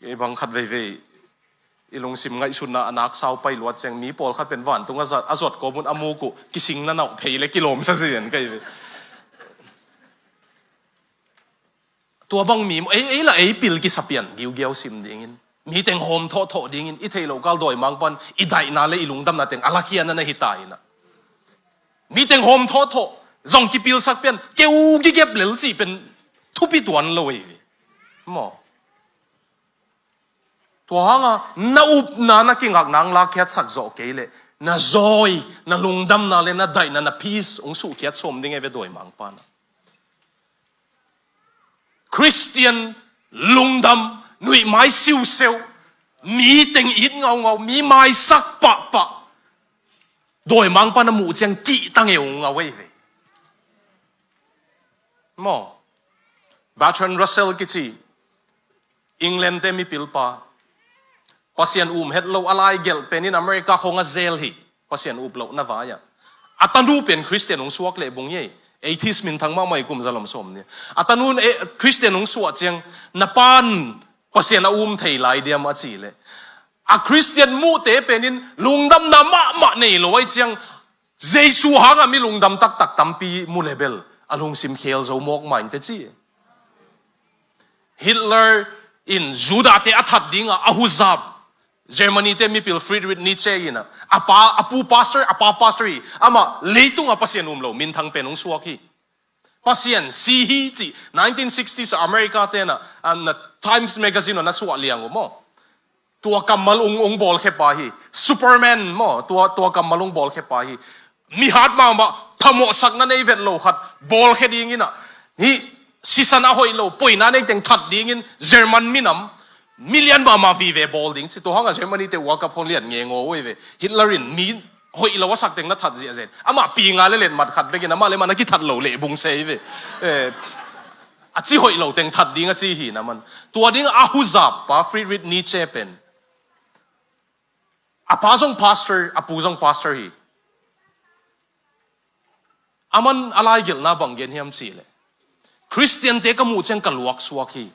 Ei bang khat veivei i lungsim ngaihsutna a naksau pai luat ciang, mi pawlkhat pen vantung a zat, a zot kawm un a muk uh kising na nauh phei le kilawmsa zen kei ve. Tua bang mi, ei, ei la ei pil kisa pian giugiau sim dingin, mi teng hawm thawhthawh dingin, i theih loh kal dawimangpa in i daihna le i lungdamna teng a lakhia na na hi ta inah, mi teng hawm thawhthawh zong kipilsak pian keu kikep lel cih pen thupi tuan lo ei ve maw. Tua hanga na upna na kingakna hong lakkhiatsak zawh kei leh na zawi, na lungdamna le na daihna, na peace hong suhkhiat sawm ding e ve, dawimangpa na. Khristian lungdam, nuihmai siuseu, mi teng it ngaungau, mi maisak pahpah, dawimangpa na muh ciang kihta ngeungau ei ve. Maw, Bertrand Russell kici England te mipilpa, Pasian um het lo a lai gelh pen in America khong a zel hi, Pasian up lohna vai-ah. A tanu pen Khristian hong suak leh bung hi ei. Atheist minthang mahmah hi, kum zalom sawm ni. A tanu in, eh, Khristian hong suah ciang, na pan Pasian a um thei lai diam a cih leh, a Khristian muhte pen in lungdamna mahmah nei lo ahih ciang, Jesu hanga mi lungdam taktak tampi mu le bel a lungsim khel zo mawk mah inteh ci. Hitler in Judah te a that dinga a huzap Germany te mipil Friedrich Nietzsche in a, a pa, a pu pastor, a pa pastor hi, amah leitunga Pasian um lo minthang pen hong suak hi. Pasian si hi cih nineteen sixties America te na, a, na Times Magazine na suah liang uh maw. Tua kammal ung, ung bawlkhe pa hi. Superman maw, tua, tua kammal ung bawlkhe pa hi. Mihat mahmah, phamawhsakna nei vet lo khat bawlkhe dingin a, hih sisan a hoih lo, poina nei teng that dingin German minam million mahmah vive bawl ding ci. Tua hanga Germany te World Cup khong lian ngengaw uh hi ve. Hitler in mi hoih lo a sak teng na that ziahziah. Amah pi nga le letmat khat bekin amah le amah na kithat lo leh bung se hi ve. Eh, a ci hoih lo teng that ding a ci hi na man. Tua ding a huzap pa Friedrich Nietzsche pen, a pa zong pastor, a pu zong pastor hi. Aman a laigelhna bang gen hiam cih leh, Khristiante ka muh ciang ka luaksuak hi.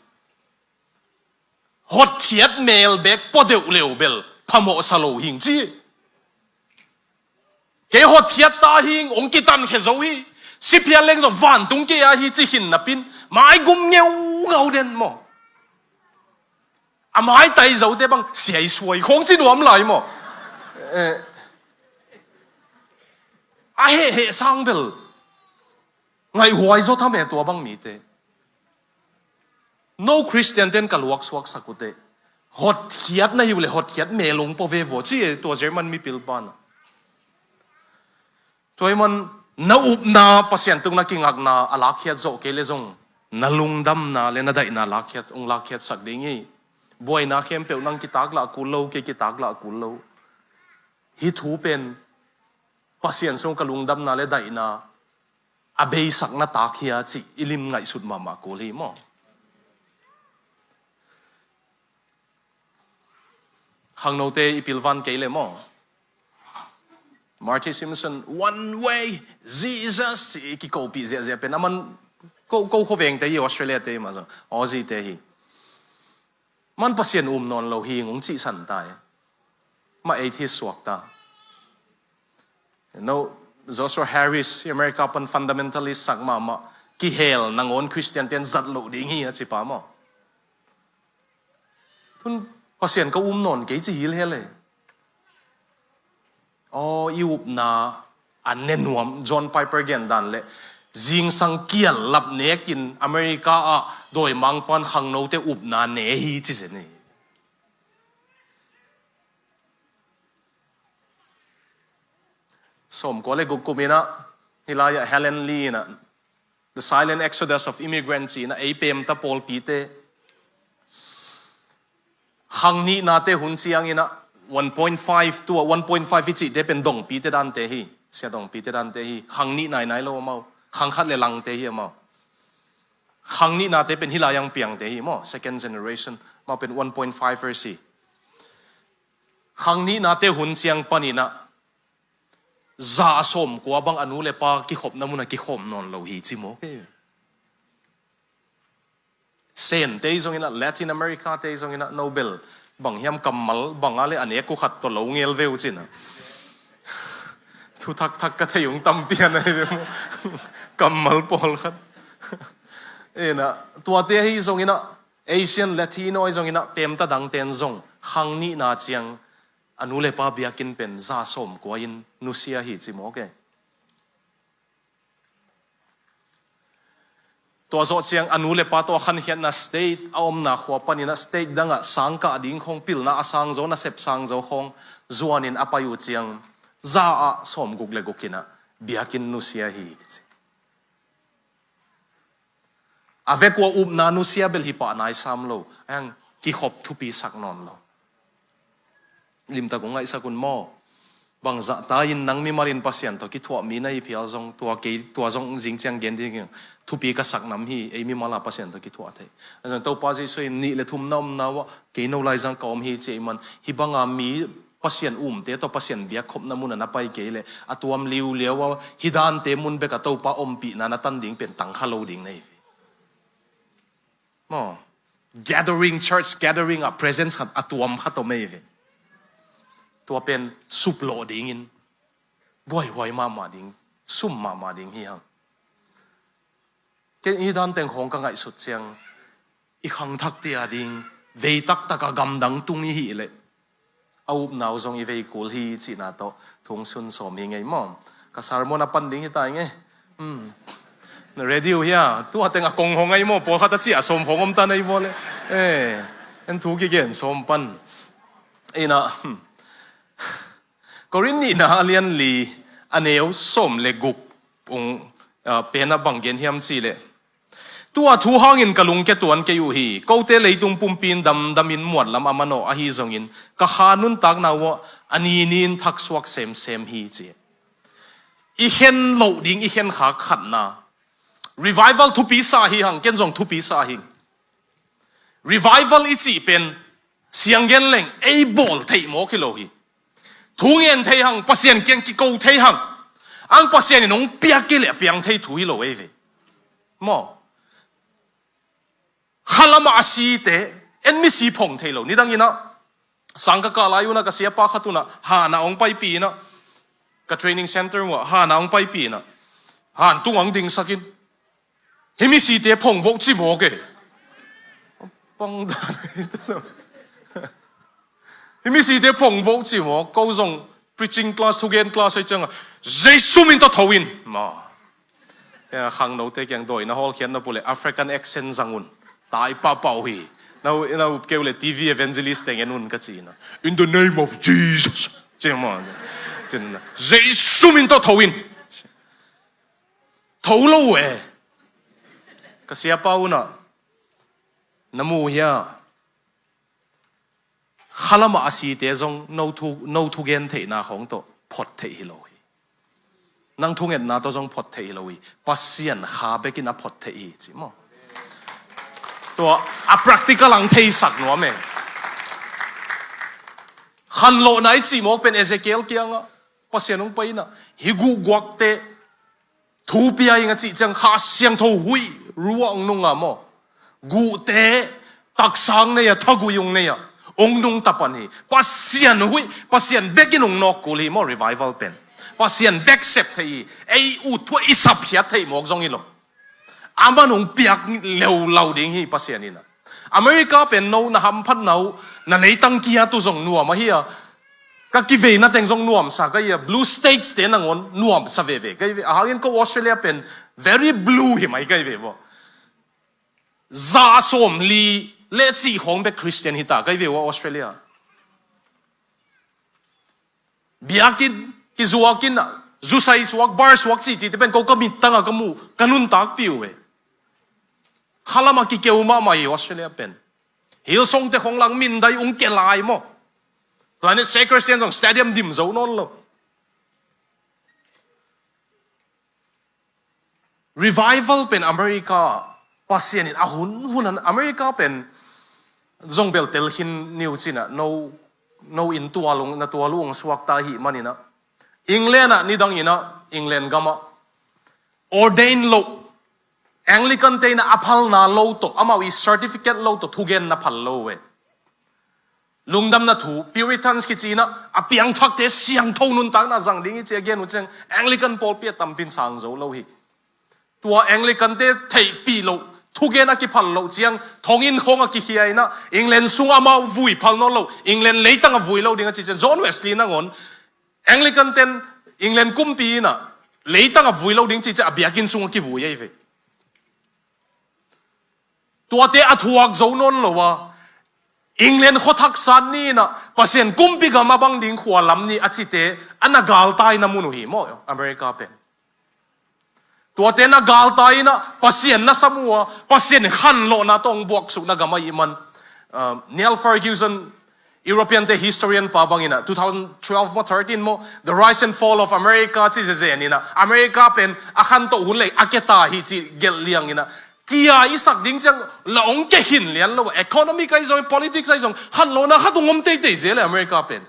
Hotkhiat mel beek pua deuh leu bel phamawhsa lo hing ci. Kei hotkhiat ta hing, hong kitankhia zo hi. Siphial leng zong vantung kei a hi ci khin napin maigum ngeungau den maw. A maitai zote bang siaisuai khong ci nuam lai maw. Eh, a hehheh sang bel ngaihhuai zaw tham e tua bang mite. No Khristian ten ka luaksuaksak uh teh, hotkhiat na hi uh leh hotkhiat mel ung pua ve vua ci e tua German mipil pa na. Tua ahih man na upna Pasian tung na kingakna a lakkhiat zawh kei leh zong na lungdamna le na daihna lakkhiat, hong lakkhiatsak ding hi. Buaina khempeuh nang kitaklah kul lo, kei kitaklah kul lo. Hih thu pen Pasian sung ka lungdamna le daihna a beisakna tak hi a cih i lim ngaihsut mahmah kul hi maw. Khangnote i pilvan kei leh maw, Marty Simpson, "One way, Jesus," ci i kikopih ziahziah pen aman ko, ko khuavengte hi, Australia te hi mah zong, Aussie te hi. Man Pasian um nawn lo hi ngong cihsan ta e. Mah ei thi suak ta. No, Joshua Harris, America pan fundamentalist sak mahmah, kihel nangawn Khristian ten zat loh ding hi a ci pa maw. Tun Pasian ka um nawn kei ci hilhel e. Aw, i upna a ne nuam, John Piper gen dan leh zingsang kial lap nekin America ah dawimangpan khangnote upna ne hi ci zen hi. Sawmkua le guk kum inah, hih lai-ah Helen Lee inah, The Silent Exodus of Immigrants inah, ei pemta pawlpite, khang nihnate hun ciang inah, one point five, tua one point five i cihte pen dongpite dante hi, sia dongpite dante hi, khang nih nainai lo amau, khang khat le langte hi amau. Khang nihnate pen hih lai-ah piangte hi maw, second generation, amau pen one point five ers hi. Khang nihnate hun ciang paninah za a sawmkua bang a nu le pa kikhopna munah kikhawm nawn lo hi ci maw. Sente hi zonginah, Latin America te hi zonginah, Nobel bang hiam kammal banga le a nek uh khat tawh lo ngel ve uh cinah. Thu thakthak ka thei ung tampi a na hi ve maw. Kammal pawlkhat. Inah, tuate hi zonginah, Asian, Latino hi zonginah, pemta dangten zong khang nihna ciang a nu le pa biakinn pen za sawmkua in nusia hi ci maw ke. Tua zawh ciang a nu le pa tawh a khankhiatna state a omna khua panin ah state dangah sang kah ding khawng, pilna a sang zo, nasep sang zo khawng zuanin a pai uh ciang za ah sawmguk le guk in ah biakinn nusia hi kici. A vek uh a upna nusia bel hi pah nai sam lo, a hang kikhop thupi sak nawn lo. Limtak uh ngaihsak un maw. Bangzah ta in nang mimal in Pasian tawh kithuah mi na hi phial zong, tua kei, tua zong zing ciang gen ding, thupi ka sak nam hi, ei mimal a Pasian tawh kithuah thei. A zong Topa Jesuh in nih le thum na omna uh ah, kei no laizang ka om hi ci ei man. Hi banga mi Pasian umte tawh Pasian biakkhopna mun a na pai kei leh, a tuam liuliau a, hi dante mun bek a Topa ompihna na tan ding pen tang kha lo ding na hi. Maw, gathering, church gathering ah presence khat a tuam khat om ei ve. Tua pen suplawh dingin buaihuai mahmah ding, sum mahmah ding hi hang. Kei i dan teng khawng ka ngaihsut ciang, i khangthakte a ding vei taktak a gamdang tung i hih leh, a upna uh zong i vei kul hi cihna tawh thu hong sun sawm hi ngei maw. Ka sermon a pan ding hi ta i ngei. Hmm. Na ready uh hia? Tua teng a kong hong ai maw, pawlkhat a ciah sawm hong om ta na i maw le. Eh, en thu kigen sawm pan. Ina, hmm. Korin nihna a lian li a neu sawm le guk ung, ah, pen a bang gen hiam cih leh, tua thu hangin ka lungkia tuan kei uh hi. Kote leitung pumpi in damdamin muanlam a manawh ahi zongin, ka kha nuntakna uh ah a ninin thaksuak semsem hi ci. I khen loh ding, i khen khak khatna. Revival thupi sa hi hang, ken zong thupi sa hi. Revival i cih pen siang gen leng ei bawl theih mawk hi lo hi. Thu ngen thei hang, Pasian kiang kiko thei hang. Ang Pasian in hong piak kei leh a piang thei thu hi lo ei ve. Maw? Khalam ah a site, en misi phong thei lo. Nidang in ah, sang ka kah lai un ah ka siapa khat un ah, han ah hong paipih in ah, ka training center uh ah, han ah hong paipih in ah, han tung ah hong dingsak in, hih misite phong vo ci mawk e. Pang dan. Hih misite phong vo ci mawk, ko zong preaching class, thugen class ei ciang a, Jesu min tawh tho in. Maw. Ya, khangnote kiang dawina hawlkhiat na pule African accent zang un. Tai pahpah uh hi. Na, na up keu le T V evangelist teng en un ka ci na. In the name of Jesus. Ci maw. Ci na. Jesu min tawh tho in. Tho lo uh e. Ka siapa un ah, na mu hia? Khalam ah a site zong no thu, no thugen theihna khawng tawh phot theih hi lo hi. Nang thungetna tawh zong phot theih hi lo hi. Pasian kha bekin a phot theih hi ci maw. Tua a practical ang theisak nuam e. Khanlawhna i cih mawk pen Ezekiel kiangah Pasian hong pai in ah, hih guhguakte thu pia ing a cih ciang Kha Siangtho huih ruah hong nung a maw. Guhte taksa hong nei a, thagui hong nei a, hong nung tapan hi. Pasian huih, Pasian bekin hong nawk kul hi maw, revival pen. Pasian bek sep thei hi. Ei ut thu ah i sapkhiat theih mawk zong hi lo. Aman hong piak leulau ding hi Pasian in ah. America pen no na hamphatna uh, na leitang kia tu zong nuam ahi a. Ka kiveina teng zong nuamsa ka hi a. Blue states te nangawn nuamsa veve ka hi ve. A hangin ko Australia pen very blue hi mai ka hi ve vaw. Za sawm li le cih khawng bek Christian hi ta ka hi ve vaw Australia. Biakinn, kizuakin, zusai suak, bar suak cihcihte pen ko ka mittang a ka muh, ka nuntakpih uh e. Khalam a kikeu mahmah hi Australia pen. Hillsongte khong lang mindai ung ke lai maw. Planet Shakers ten zong stadium dim zo nawn lo. Revival pen America, Pasian in a hun hun an America pen zong bel tel khin niu cin ah no, no in tual ung, na tual ung suak ta hi manin ah. England ah nidang in ah, England gam ah ordain lo, Anglican te in ah a phalna lo tawh, amau i certificate lo tawh thugen na phal lo uh e. Lungdamna thu, Puritans kici in ah, a piangthakte siangtho nuntakna zang ding i ci a gen uh ciang, Anglican pawlpi a tampin sang zo lo hi. Tua Anglican te theihpih loh, thugen a kiphal loh ciang, thonginn khawng a kikhia in ah, England sung amau vui phal nawn lo, England leitang a vui lo ding a ci ciang, John Wesley nangawn, Anglican ten England kumpi in ah, leitang a vui lo ding ci ciang, a biakinn sung a kivui ahi ve. Tuate a thuak zo nawn lo a, England khuathak sat ni in ah Pasian kumpi gam a bang ding khua lam ni a cite a na galtaina mun uh hi maw, America pen. Tuate na galtai in ah Pasian na sam uh a, Pasian khanlawhna tawh hong buaksukna gam ahih man. Uh, Niall Ferguson, European te historian pa bang in ah, two thousand twelve maw, thirteen maw, The Rise and Fall of America ci zezen in ah, America pen a khantoh hun lei a keta hi ci gelh liang in ah, kia i sak ding ciang la hong kia khin lian lo, economic ahi zong, politics ahi zong, khanlawhna khat hong om teitei zel e America pen.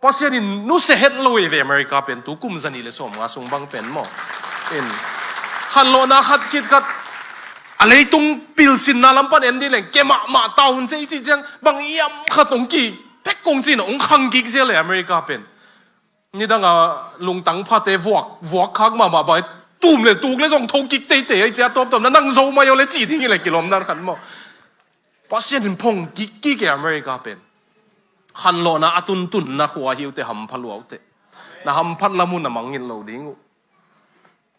Pasian in nusia het lo hi ve America pen, tu kum zanih le sawmnga sung bang pen maw. In, khanlawhna khat khit khat, a leitung pilsinna lam pan en dih leng, kia mahmah ta un ci i cih ciang, bang hiam khat hong ki, pek kong ci in ah, hong khang kik zel e America pen. Nidang a lungtang phate vuak, vuak khak mahmah bai, tum le tuk le zong tho kik teitei ahi cia, tawptawp na nang zo mai aw le ci ding hi le kilawm dan khat maw. Pasian in phong kik kik e America pen. Khanlawhna a tuntunna khua hi uh teh, hampha lua uh teh. Na hamphat lam uh na mangngilh lo ding uh.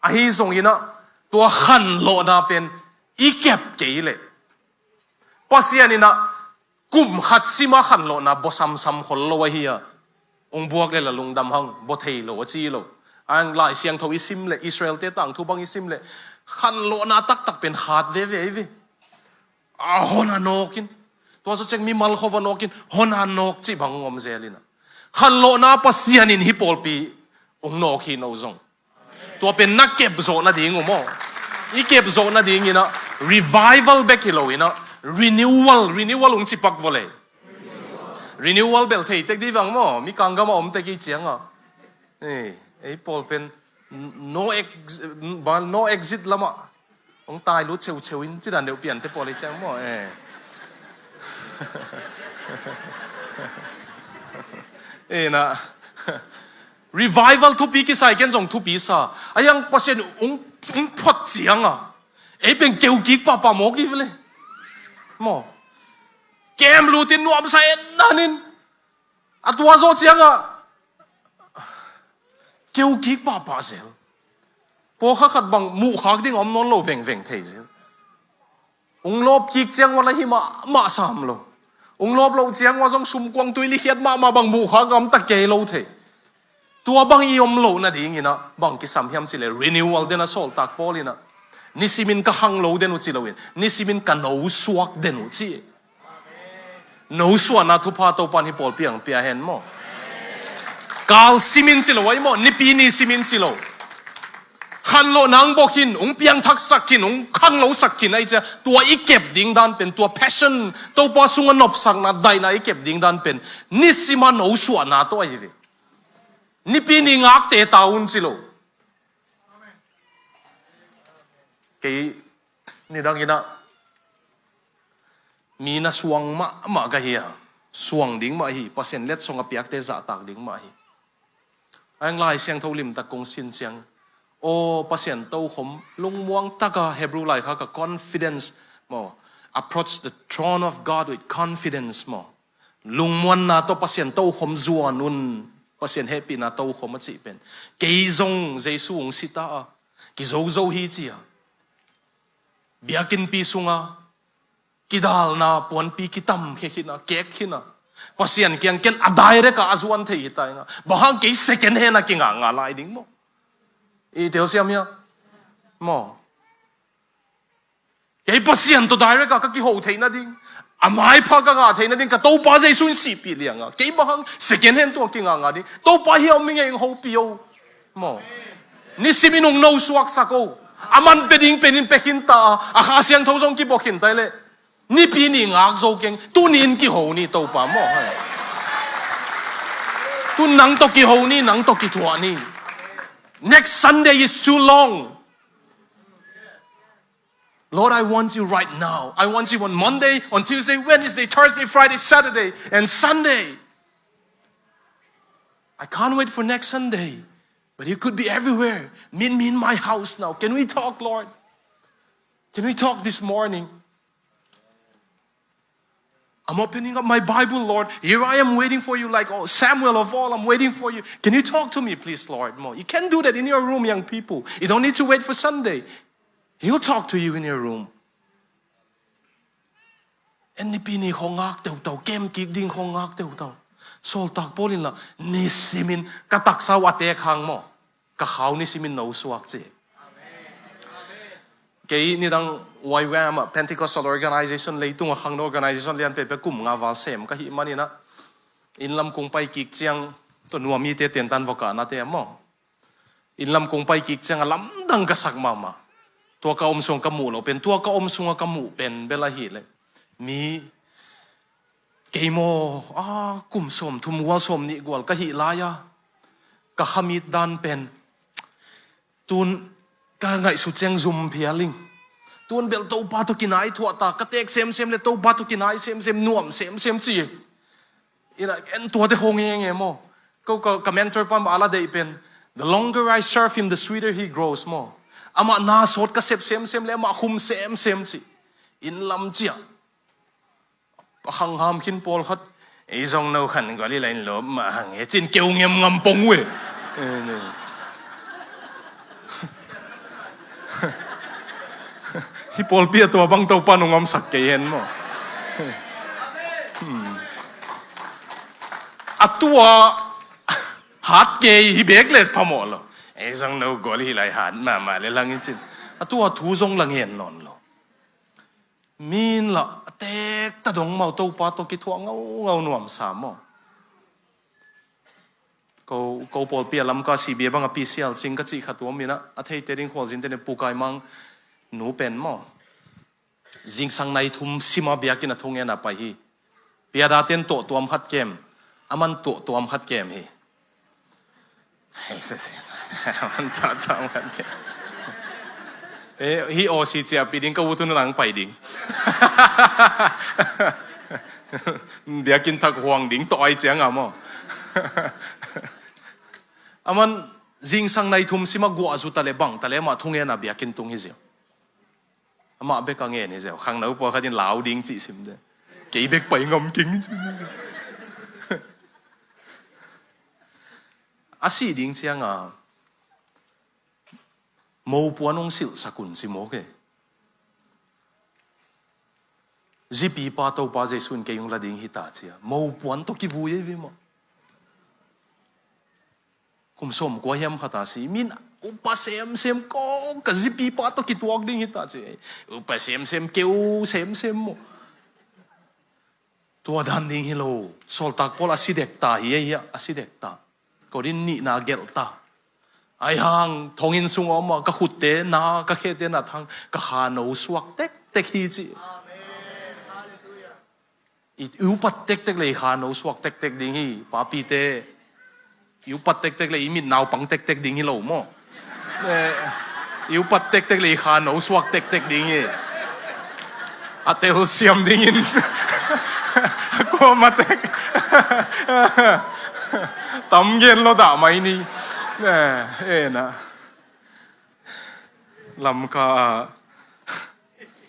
Ahi zong in ah, tua khanlawhna pen i kep kei leh, Pasian in ah kum khat sim a khanlawhna bawsamsam khol lo ahi a, hong buak le la lungdam hang, baw thei lo a ci lo. A hang Lai Siangtho i sim leh, Israel te tangthu bang i sim leh, khanlawhna taktak pen khat veve hi ve. A hon a nawk in. Tua zawh ciang mimal khua va nawk in, hon a nawk cih bang hong om zel in ah. Khanlawhna Pasian in hih pawlpi hong nawk hi no zong. Tua pen na kep zawh nading uh maw. I kep zawh nading in ah, revival bek hi lo in ah, renewal, renewal hong ci pak vua leh. Renewal bel thei tek dih vang maw, mikang gam a om tek i ciang a. Eh, ei pawl pen no ex-, no exit lam ah hong tai lut cheucheu in, ci dan deuh pian te pawl i ciang maw, eh. Eh, na. Revival thupi kisai ken zong thupi sa. A hiang Pasian hong, hong phot ciang a, ei pen keu kik pahpah mawk hi ve leh. Maw. Kem lut in nuamsa en nan in. A tua zawh ciang a, keu kik pahpah zel. Pawlkhat khat bang muhkhak ding a om nawn lo vengveng thei zel. Hong lawp kik ciang ua la hi mahmah sam lo. Hong lawp loh ciang ua zong sumkuang tui likhiat mahmah bang muhkhak a om ta kei lo thei. Tua bang i om loh nading in ah, bang kisam hiam cih leh, renewal den a sawltak Paul in ah, nisim in ka khang lo den uh ci lo in, nisim in ka nosuak den uh ci. Nosuahna thupha Topa in hih pawlpi ah hong pia hen maw. Kal simin ci lo ahi maw, Nipi ni simin ci lo. Khanlawhna hong bawl khin, hong piangthaksak khin, hong khanglosak khin ahi cia, tua i kep ding dan pen, tua passion, Topa sungah nopsakna, daihna i kep ding dan pen, nisim a nosuahna tawh ahi ve. Nipi ni ngakte ta un ci lo. Kei nidang in ah, mi na suang mahmah ka hi a, suang ding mah hi, Pasian letsong a piakte zahtak ding mah hi. A hang Lai Siangtho limtak kong sin ciang, aw Pasian tokhom, lungmuang taka Hebrew laikhak a confidence maw, approach the throne of God with confidence maw. Lungmuanna tawh Pasian tokhom zuan un, Pasian hehpihna tokhom a cih pen. Kei zong Jesu hong si ta a, kizozo hi ci a, biakinnpi sunga kidalna puanpi kitamkhia khin a, kek khin a, Pasian kiang ken a direct a a zuan thei hi ta ing a. Bang hang kei second hand a kingakngak lai ding maw. I telsiam hia? Maw. Kei Pasian tawh direct a ka kiho theih nading, a maipha ka ngah theih nading, ka Topa Jesu in sihpih liang a, kei bang hang second hand tawh a kingakngak ding? Topa hia om i ngei hong hopih o. Maw. Nisim in hong nosuaksak o. A man pia ding pen in pia khin ta a, a Kha Siangtho zong kibawl khin ta hi leh. Nipi ni ngak zo keng, tuni in kiho ni Topa maw. Tu nang tawh kiho ni, nang tawh kithuah ni. Next Sunday is too long. Lord, I want you right now. I want you on Monday, on Tuesday, Wednesday, Thursday, Friday, Saturday, and Sunday. I can't wait for next Sunday. But you could be everywhere. Meet me in my house now. Can we talk, Lord? Can we talk this morning? I'm opening up my Bible, Lord. Here I am waiting for you, like, oh, Samuel of old, I'm waiting for you. Can you talk to me, please, Lord? Maw, you can do that in your room, young people. You don't need to wait for Sunday. He'll talk to you in your room. En nipi ni khong ngak teutau, kem kik ding khong ngak teutau. Sawltak Paul in lah nisimin ka taksa uh a teek hang maw, ka khau nisimin no suak ci. Kei nidang Y W A M ah, Pentecostal Organization, leitung a khangno organization lian pehpeh kum nga val sem ka hih maninah, inn lam kong pai kik ciang, tua nuamite tentan vokah nate maw, inn lam kong pai kik ciang a lamdang ka sak mahmah. Tua ka om sung ka muh lo pen, tua ka om sunga ka muh pen bel ahileh, mi, kei maw, a, kum sawm thum gual, sawm nih gual ka hih lai-a ka khamit dan pen, tun ka ngaihsut ciang zum phial ing. Tun bel Topa tawh kinai thuah ta, ka teek semsem le Topa tawh kinai semsem, nuam semsem ci. Ina, en tuate khong enge maw. Ko ka, ka mentor pan ba ala deih pen, "The longer I serve him, the sweeter he grows," maw. Amah na sawt ka sep semsem le amah khum semsem ci. Inn lam ciah a khangham khin pawlkhat, "Ei zong no khan gual i lain lawp mah hang he," cin keu ngem ngam pong uh e. Hi pawlpi a tua bang Topa nung omsak kei hen maw. Hmm. A tua hat kei hi bek le phamawh lo. "Ei zong no gual hi lai hat mahmah le lang," in cin a tua thu zong la ngen nawn lo. Min lah a teek ta dong mau, Topa tawh kithuah ngaungau nuamsa maw. Ko, ko pawlpi a Lamka C B A bang a P C L sing ka cih khat uh om inah, a theite ding khualzinte ne Pu Kai Mang nu pen maw, zingsang nai thum sima biakinn a thungen a pai hi. Piada ten tuahtuam khat kem, aman tuahtuam khat kem hi. Aman tuahtuam khat kem. Eh, hi aw si ciahpih ding ka ut un lang pai ding. Biakinn thak huang ding tawh ai ciang a maw. Aman zingsang nai thum sima guah zu ta le bang ta le amah thungen a biakinn tung hi ziau. Amah bek a ngen hi ziau. Khangno pawlkhat in lau ding cih sim de. Kei bek pai ngam keng. A sih ding cianga mopuan hong silhsak un ci mawk e. Zipipa Topa Jesu in kei hong la ding hita cia mopuan tawh kivui ei ve maw. Kum sawm kua hiam khat a si, min upa semsem ko, ka zipipa tawh kituak ding hita ci. Upa semsem, keu semsem maw. Tua dan ding hi lo. Sawltak Paul a si dekta hi ei hia, a si dekta. Korin nihna gelhta. Ai hang, thonginn sung a om a, ka khutte na, ka khete na thang, ka kha no suak tektek hi ci. I, i upat tektek le i kha no suak tektek ding hi, papite. I upat tektek le i mit naupang tektek ding hi lo maw. Eh, i upat tektek le i kha no suak tektek ding hi. A telsiam dingin. A kuama tek. Tam gen lo dah mai ni. Eh, eh na. Lamka ah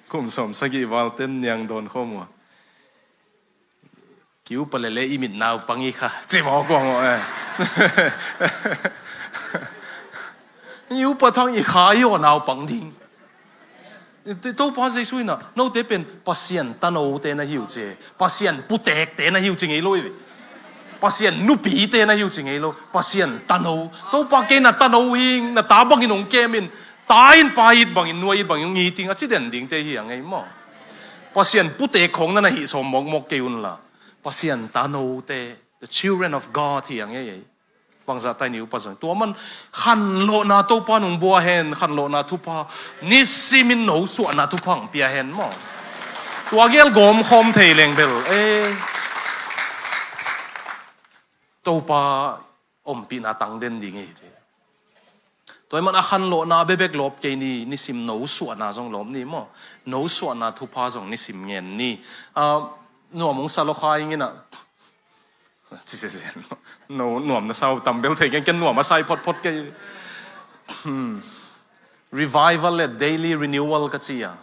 kum sawm sagih val ten niang dawn khawm uh a. Ki upa lele i mit naupang i kha. Ci mawk uh a maw, eh. I upa thang i kha i aw naupang ding. Topa Jesu in ah, note pen Pasian tanote na hi uh ci. Pasian putekte na hi uh ci ngei lo i ve. Pasian nupite na hi uh ci ngei lo. Pasian tano. Topa kei na tano hi, na ta bangin hong kem in. Ta in pa it bangin, nu a it bangin hong it ing a ci den dingte hi a ngei maw. Pasian putek khong na na hih sawm mawkmawk kei un la. Pasian tanote, the children of God hi a ngei ei. Bangzah tai ni upa zong. Tua man khanlawhna Topa nung bua hen, khanlawhna thupha, nisimin no suahna thupha ang pia hen maw. Tua gel gawm khawm thei leng bel. Eh. Topa ompihna tang den ding ei ve. Tua man a khanlawhna bebek lawp kei ni, nisim no suahna zong lawp ni maw. No suahna thupha zong nisim ngen ni. Ah, nuam hong sa lo kha ing in ah. Ci se se. No, nuam na sau tam bel thei keng ken nuam a sai photphot kei. Hmm. Revival le daily renewal ka ci a.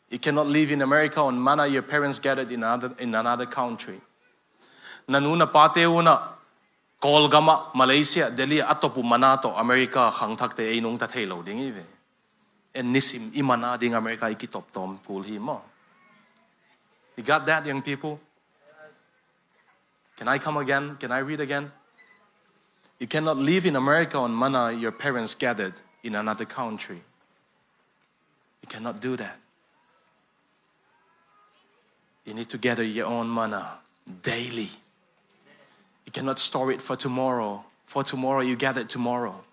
You cannot live in America on manna your parents gathered in another, in another country. Na nu na pate un ah Kawlgam ah, Malaysia, Delhi ah a top uh manna tawh America khangthakte ei nungta thei lo ding i ve. En nisim i manna ding America i kitop tawm kul hi maw. You got that, young people? Can I come again? Can I read again? You cannot live in America on manna your parents gathered in another country. You cannot do that. You need to gather your own manna daily. You cannot store it for tomorrow. For tomorrow, you gather it tomorrow.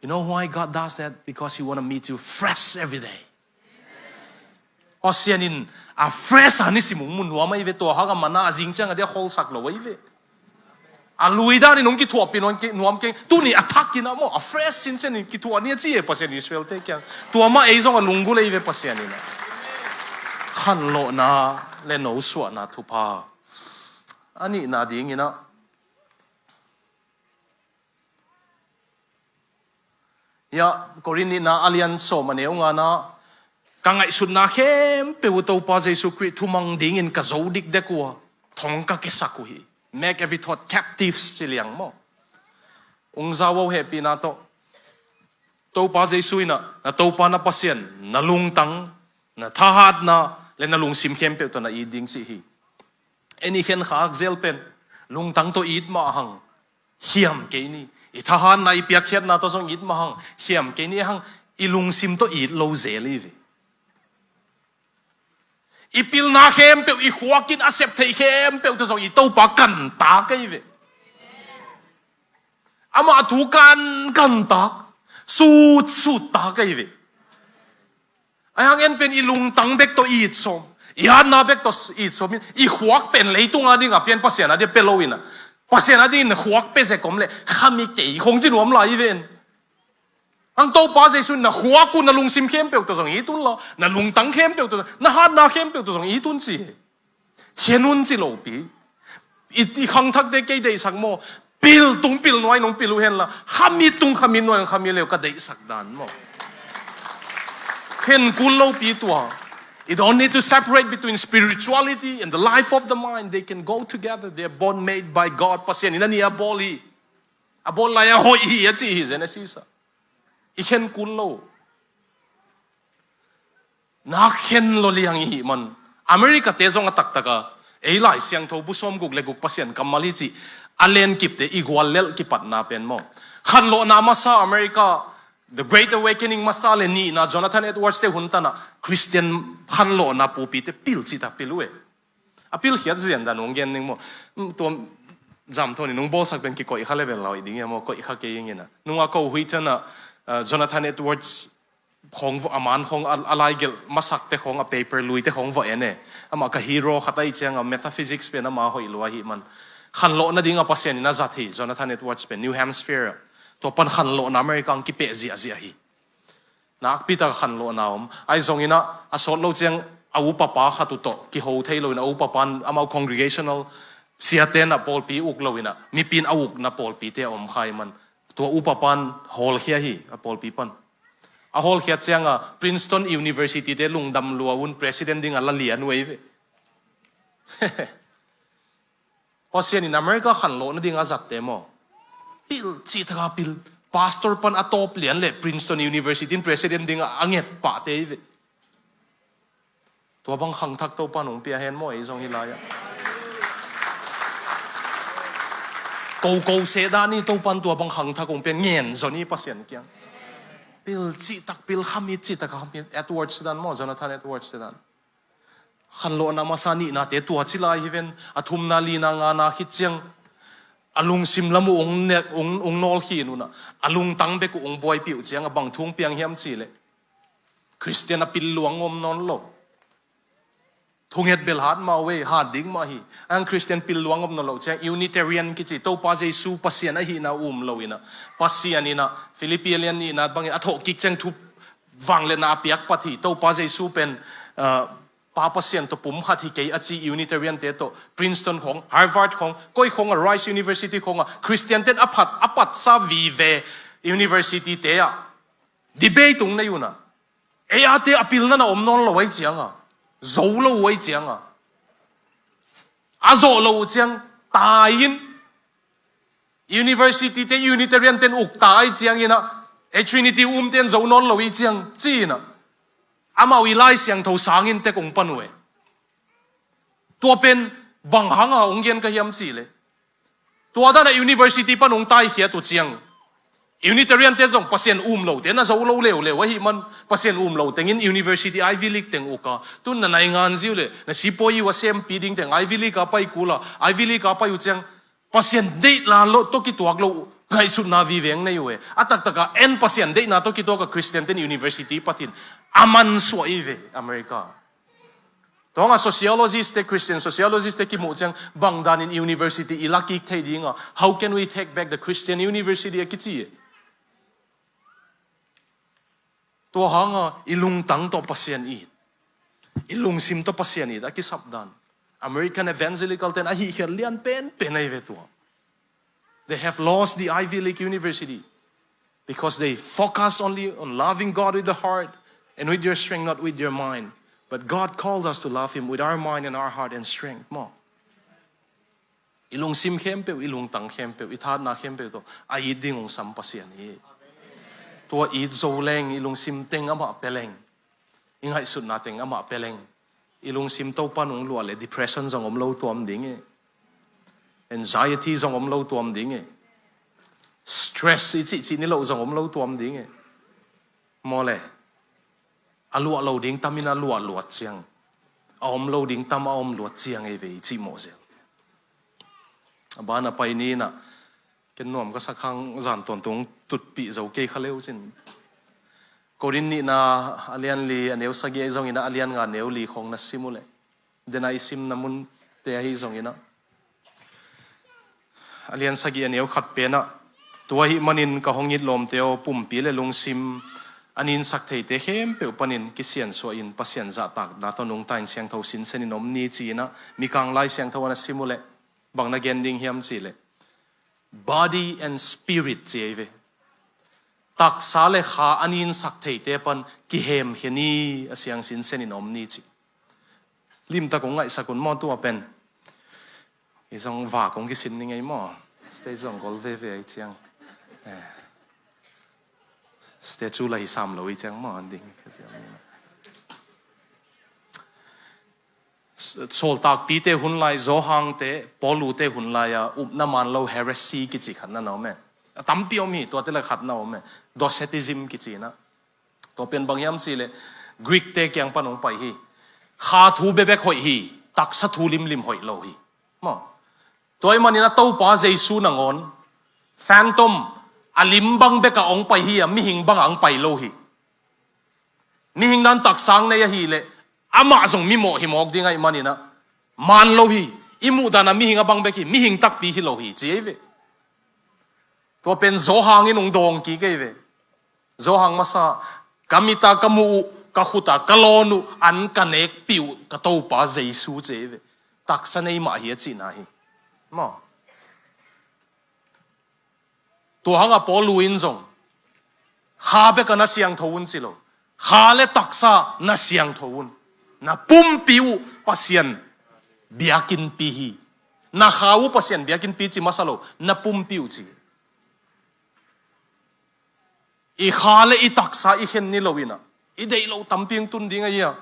You know why God does that? Because He want to meet you fresh every day. Pasian in a fresh a nisim hong mu nuam ahi ve, tua hang a manna a zing ciang a dia kholsak lo ahi ve. A lui dan in hong kithuahpih nuam keng, nuam keng. Tuni a thak in a maw, a fresh sinsen in kithuah ni a ci e Pasian Israel-te kiang. Tua mah ei zong a lunggulh ahi ve Pasian in a. Khanlawhna le nosuahna thupha. A nihna ding in a. Hia, Korin nihna a lian sawm a neu ngana, ka ngaihsutna khempeuh uh Topa Jesu Khrih thumang dingin ka zo dikdek uh a, thong ka kesak uh hi. Make every thought captive ci liang maw. Ung zau uh hehpihna tawh. Topa Jesu in a, na Topa na Pasian, na lungtang, na thahatna, le na lungsim khempeuh tawh na it ding ci hi. Ei i khenkhak zel pen, lungtang tawh it mah hang, hiam kei ni. I thahatna, i piakkhiatna tawh zong it mah hang, hiam kei ni hang, i lungsim tawh it lo zel hi ve. I pilna khempeuh, i khuakin a sep theih khempeuh tawh zong i Topa kantak ahi ve. Amah thu kankantak, sutsuttak ahi ve. Ahi hang en pen i lungtang bek tawh it sawm, i hatna bek tawh it sawm in, i khuak pen leitung a ding a pian Pasian a dia pia lo in a, Pasian a dingin na khuak pia zek om leh, khami kei khong ci nuam lai hi ven. Ang Topa Jesu na khuak uh na lungsim khempeuh tawh zong it un law, na lungtang khempeuh tawh zong, na hatna khempeuh tawh zong it un ci hi. Khen un ci lopi. I, i khangthakte kei deihsak maw? Pil tung pil nuai nong pil uh henla, khami tung khami nuai nong khami leu ka deihsak dan maw? Khen kul lopi tua. You don't need to separate between spirituality and the life of the mind. They can go together. They are both made by God. Pasian in a ni a bawl hi. A bawl lai a hoih hi a ci hi Genesis a. I khen kul lo. Nak khen lo liang i hih man. America te zong a taktak a, ei Lai Siangtho bu sawm guk le guk Pasian kammal hi cih a lenkipte i guallelh kipatna pen maw? Khanlawhna masa America, The Great Awakening masa le nihna Jonathan Edwards te hun tanah Christian khanlawhna pupite pil cihtak pil uh e. A pilkhiat zian dan hong gen ning maw? Mm, tua zam thawn in hong bawlsak pen kikoih kha level lau i ding ia maw? Koih kha kei ing ina. Nunga ko hui tana, uh, Jonathan Edwards khong va, a man khong a, a laigelh masakte khong a paper luite khong va en e. Amah ka hero khat ahi cianga metaphysics pen ama hoih lua hi man. Khanlawhna dinga Pasian in a zat hi, Jonathan Edwards pen New Hampshire. Tua pan khanlawhna America ang kipeh ziahziah hi. Nakpi taka khanlawhna om. Ahi zongin a, a sawt lo ciang a upapa khat uh tawh kiho thei loin a upapan amau congregational siate na pawlpi uk loin a, mipi in a ukna pawlpite a om khai man. Tua upapan hawlkhia hi a pawlpi pan. A hawlkhiat cianga Princeton University te lungdam lua un president dinga la lian uh ei ve. Pasian in America khanlawhna dinga zatte maw? Pil cihtaka pil. Pastor pan a tawp lian le Princeton University in president dinga a nget pahte hi ve. Tua bang khangthak Topan hong pia hen maw ei zong hi lai-ah. Koko seh dan i Topan tua bang khangthak hong pia ngen zon i Pasian kiang. Pil cihtak pil khamit cihtak khamit Edwards dan maw, Jonathan Edwards dan. Khanlawhna masa nihnate tua ci lai hi ven, a thumna lina ngana khit ciang a lungsim lam uh ung nek, ung, ung nawl khin unah, a lungtang bek uh ung buaipih uh ciang a bang thu ung piang hiam cih leh Christian a pil luang om nawn lo. Thunget bel hat mah uh ei, hat ding mah hi. Ang Christian pil luang om nawn lo ciang Unitarian kici, Topa Jesu Pasian ahihna um lo inah, Pasian inah Philippi a lian nihna bangin a thawh kik ciang thu vangliatna a piak pat hi. Topa Jesu pen, ah, Pa Pasian tawh pum khat hi kei a ci Unitarian te tawh Princeton khawng, Harvard khawng, koi khawng a Rice University khawng a Christian ten a phat, a patsa vive University te ah debate ung nei unah. Ei ate a pilna na om nawn lo ai cianga, zo lo ai cianga, a zawh lo uh ciang tai in University te Unitarian ten ukta ai cianginah, ei Trinity umte an zo nawn lo i ciang ci-inah, amau i Lai Siangtho sangin tek ung pan uh e. Tua pen bang hanga hong gen ka hiam cih leh, tua dan a university pan hong taikhiat uh ciang, Unitarian te zong Pasian um lote na zo lo leuleu ahih man, Pasian um lo tengin university Ivy League teng uk a, tun na naingan ziu le na sipawi uh a sempi ding teng Ivy League a pai kul a, Ivy League a pai uh ciang Pasian deihna lo tawh kituak lo uh ngaihsutna viveng nei uh e. A taktak a en Pasian deihna tawh kituak a Christian ten university patin a man suah i ve America. Tua hang a sociologist te, Christian sociologist te kimuh ciang bang danin university i la kik thei ding a, how can we take back the Christian university a kici e. Tua hang a i lungtang tawh Pasian it, i lungsim tawh Pasian it a kisap dan American evangelical ten a hihkhiat lian penpen ahi ve tua. They have lost the Ivy League university because they focus only on loving God with the heart and with your strength, not with your mind. But God called us to love Him with our mind and our heart and strength. Maw, i lungsim khempeuh, i lungtang khempeuh, i thatna khempeuh tawh a it ding hong sam Pasian hi. Tua it zo leng i lungsim teng amah pia leng, i ngaihsutna teng amah pia leng, i lungsim Topa nung luah le depression zong om lo tuam ding e. Anxiety zong om lo tuam ding e. Stress i cihcih ni loh zong om lo tuam ding e. Maw le, a luah lo ding tamin a luah luat ciang, a om lo ding tam a om luat ciang ei ve i cih mawh zel. A ban a pai ni inah, ken nuam ka sak hang zan tawntung tutpih zo kei kha leu cin. Korin nihna a lian li a neu sagih ahi zongin ah, a lian nga neu li khawng na sim uh leh, dena i simna munte ahi zongin ah, a lian sagih a neu khat pen ah, tua ahih manin ka hong it lawmte aw, pumpi le lungsim a ninsak theite khempeuh panin kisiansuah in Pasian zahtakna tawh nungta in siangtho sinsen in om ni ci-in ah, Mikang Lai Siangtho ah na sim uh leh bang na gen ding hiam cih leh, body and spirit ci ei ve. Taksa le kha a ninsak theite pan kihemkhia ni, a siang sinsen in om ni ci. Limtak kong ngaihsak un maw tua pen. Hi zong va kong kisin ni ngei maw. Stage zong gol veve ahi ciang. Eh. Stage cu la hi sam lo ahi ciang maw, an ding. Sawltakpite hun lai, Zawhangte, Paulute hun lai-a upna man lo heresy kici khat na na om e. A tampi om hi, tuate le khat na om e. Docetism kici na. Tua pen bang hiam cih leh, Greek-te kiang pan hong pai hi. Kha thu bekbek hoih hi, taksa thu limlim hoih lo hi. Maw. Tua ahih manin a Topa Jesu nangawn, phantom, a lim bang bek a hong pai hi a, mihing bang a hong pai lo hi. Mihing dan taksa nei ahih leh, amah zong mimawh hi mawk ding ahih manin ah, man lo hi, i muhdan a mihing a bang bek hi, mihing takpi hi lo hi, ci ei ve. Tua pen Zawhang in hong dawng kik ei ve. Zawhang masa, ka mit a ka muh uh, ka khut a ka lawn uh, an ka nekpih uh, ka Topa Jesu ci ei ve. Taksa nei mah hi a cihna hi. Maw. Tua hang a Paulu in zong, kha bek a na siangtho un ci lo. Kha le taksa na siangtho un. Na pumpi uh Pasian biakinnpi hi. Na kha uh Pasian biakinnpi ci masa lo. Na pumpi uh ci. I kha le i taksa i khen ni lo in ah, i deih lo tampi hong tun ding ahi a.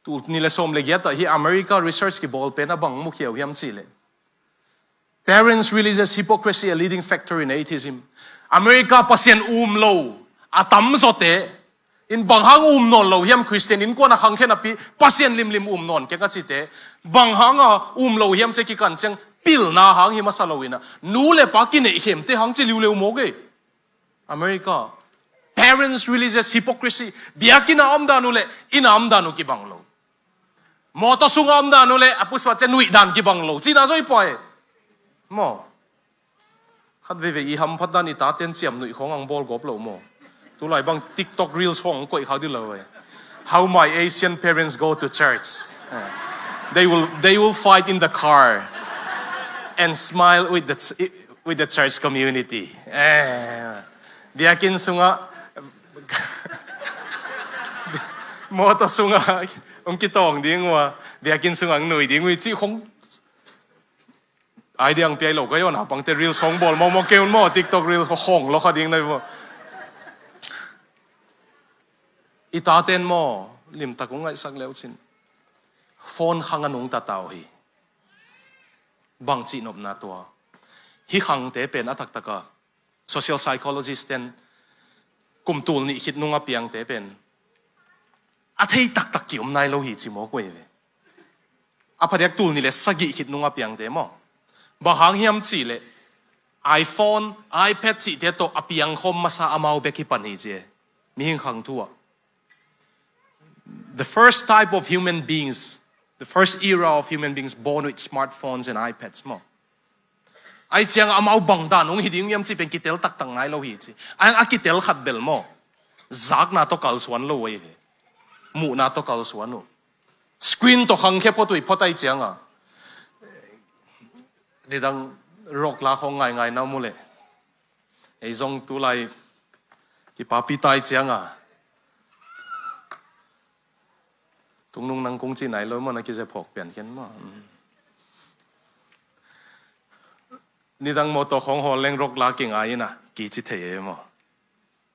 Tul nih le sawm le giat ah hi America research kibawl pen a bang mukhia uh hiam cih leh, parents religious hypocrisy a leading factor in atheism. America Pasian um lo a tamzawte in bang hang um nawn lo hiam, Christian innkuan a khangkhen a pi Pasian limlim um nawn keng a cite, bang hang a um lo hiam ci a kikan ciang pilna hang hi masa lo in ah, nu le pa kineihkhemte hang ci liuleu mawk e. America. Parents religious hypocrisy. Biakinn a om dan uh le inn a om dan uh kibang lo. Mawtaw sung a om dan uh le a pusuah ciang nuih dan kibang lo. Cihna zong hi pua e. Maw. Khat veivei i hamphat dan i taten ciam nuih khawng ang bawl gawp lo maw. Tulai bang TikTok reels khawng ang koih kha dih lo e. How my Asian parents go to church. Eh. They will, they will fight in the car and smile with the, with the church community. Eh. Biakinn sungah, mawtaw sungah ang kitawng ding uh a, biakinn sungah ang nui ding uh i cih khawng idea ang piai lo ka yawn a pangte reels khawng bawl mawkmawk kei un maw, TikTok reels khawng lo kha ding na hi maw. I taten maw, Limtak hong ngaihsak leucin phone khang a nungta ta uh hi. Bang cih nopna tua? Hih khangte pen a taktaka social psychologist ten kum tul nih khit nung a piangte pen a thei taktak ki-om nai lo hi ci mawk uh ei ve. A phadiak tul nih le sagih khit nung a piangte maw? Bang hang hiam cihleh iPhone, iPad cihte tawh a piangkhawm masa amau bek hi pan hi ci e. Mihing khang thu ah, the first type of human beings, the first era of human beings born with smartphones and iPads maw? Ai ciang amau bang dan hong hi ding hiam cih pen kitel taktak nai lo hi ci. A, a kitel khat bel maw, zakna tawh kalsuan lo uh ei ve. Muhna tawh kalsuan uh. Screen tawh khangkhia phot uh ei phot ai cianga. Nidang rock la khawng ngaingai na mu leh, ei zong tulai kipapi tai cianga tungnung nang kung ci nai lo maw, na kize phawk pian khen maw? Nidang mawtaw khawng hawl leng rock la kingai ina kici thei e maw?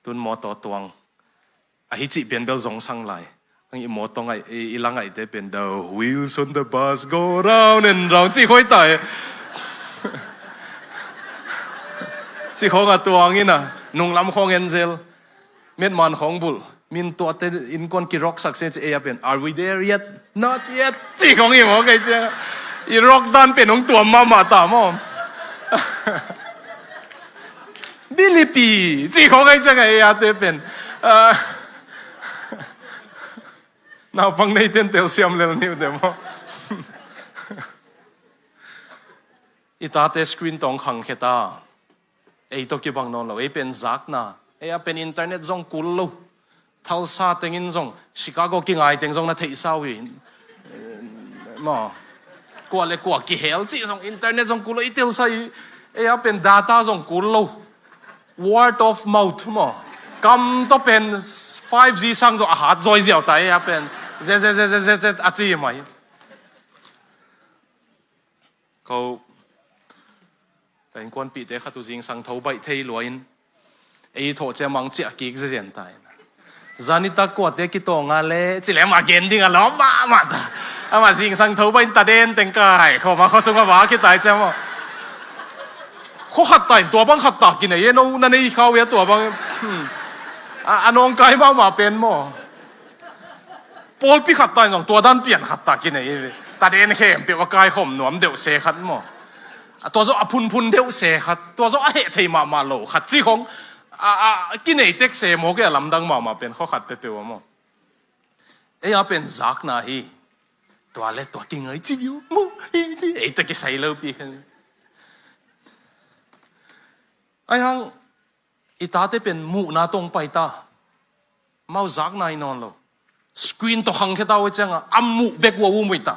Tun mawtaw tuang ahi cih pian bel zong sang lai. Ang i mawtaw ngaih, i, i la ngaihte pen the wheels on the bus go round and round cih khoi ta e. Cih khawng a tuang ina nunglam khawng en zel. Metman khawng bulh min tuate innkuan kiroksak se ci ei a pen, "Are we there yet?" "Not yet," ci khawng hi maw kei ciang. I rock dan pen hong tuam mahmah ta maw? Bilipi ci khawng ei ciang ei a te pen. Ah, naupang nei ten telsiam lel niu te maw? I tate screen tawh khangkhia ta. Ei tawh kibang nawn lo, ei pen zakna. Ei a pen internet zong kul lo. Thalsa tengin zong Chicago kingai teng zong na theihsa uh hi. Eh, maw, kua le kua kihel cih zong internet zong kul lo, i telsa i. Ei a pen data zong kul lo. Word of mouth maw. Kam tawh pen five G sang zong a hat zawi ziau ta ei a pen. Zet, zet, zet, zet, zet, zet a ci mai. Ko ka innkuanpihte khat uh zingsang tho baih thei lua in ei thawh ciang mang ciah kik zezen ta in. Zanitak kuate kitawng a le ci le amah gen ding a lawm mahmah ta. Amah zingsang tho baih in ta den teng kai khawm a khuasung a va kitai ciang maw? Khuakhat ta in tua bang khat ta kinei e, no na nei khau e tua bang. Hmm. A, a nawngkai mahmah pen maw? Pawlpi khat ta in zong tua dan pian khat ta kinei hi ve. Taden khempeuh a kaikhawm nuam deuh se khat maw? A tua zawh a phunphun deuh se khat, tua zawh a heh thei mahmah lo khat cih khawng a, a kinei tek se maw, kei a lamdang mahmah pen khua khat peuhpeuh a maw? Ei a pen zakna hi. Tua le tua kingai ci viu maw? Ei ci, ei tua kisai lopi khan. Ai hang i tate pen muhna tawh pai ta. Mau zakna hi nawn lo. Screen tawh khangkhia ta uh cianga a muh bek uh a um uh ta.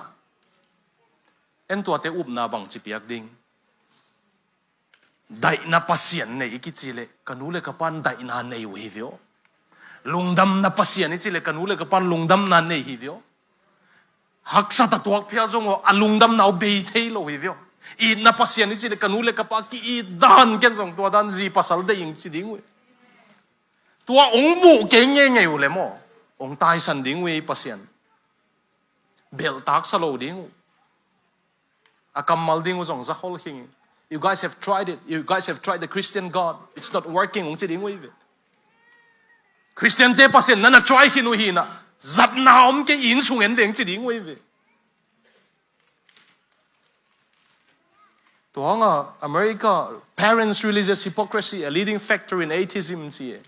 En tuate upna bang ci piak ding? Daihna Pasian nei i kici leh ka nu le ka pan daihna nei uh hi vio. Lungdamna Pasian i ci leh ka nu le ka pan lungdamna nei hi vio. Haksat a tuak phial zong uh a lungdamna uh bei thei lo hi vio. Itna Pasian i ci leh ka nu le ka pa ki-it dan ken zong tua dan zi pasal deih ing ci ding uh. Tua ong buh kei ngeingei uh le maw, ong taisan ding uh i Pasian. Belhtak sa lo ding uh. A kammal ding uh zong zakhol khing. You guys have tried it. You guys have tried the Christian God. It's not working, ong ci ding uh hi ve. Christian te Pasian na na try khin uh hi na. Zatna om kei, inn sung en veng ci ding uh hi ve. Tua hanga America, parents religious hypocrisy, a leading factor in atheism ci e.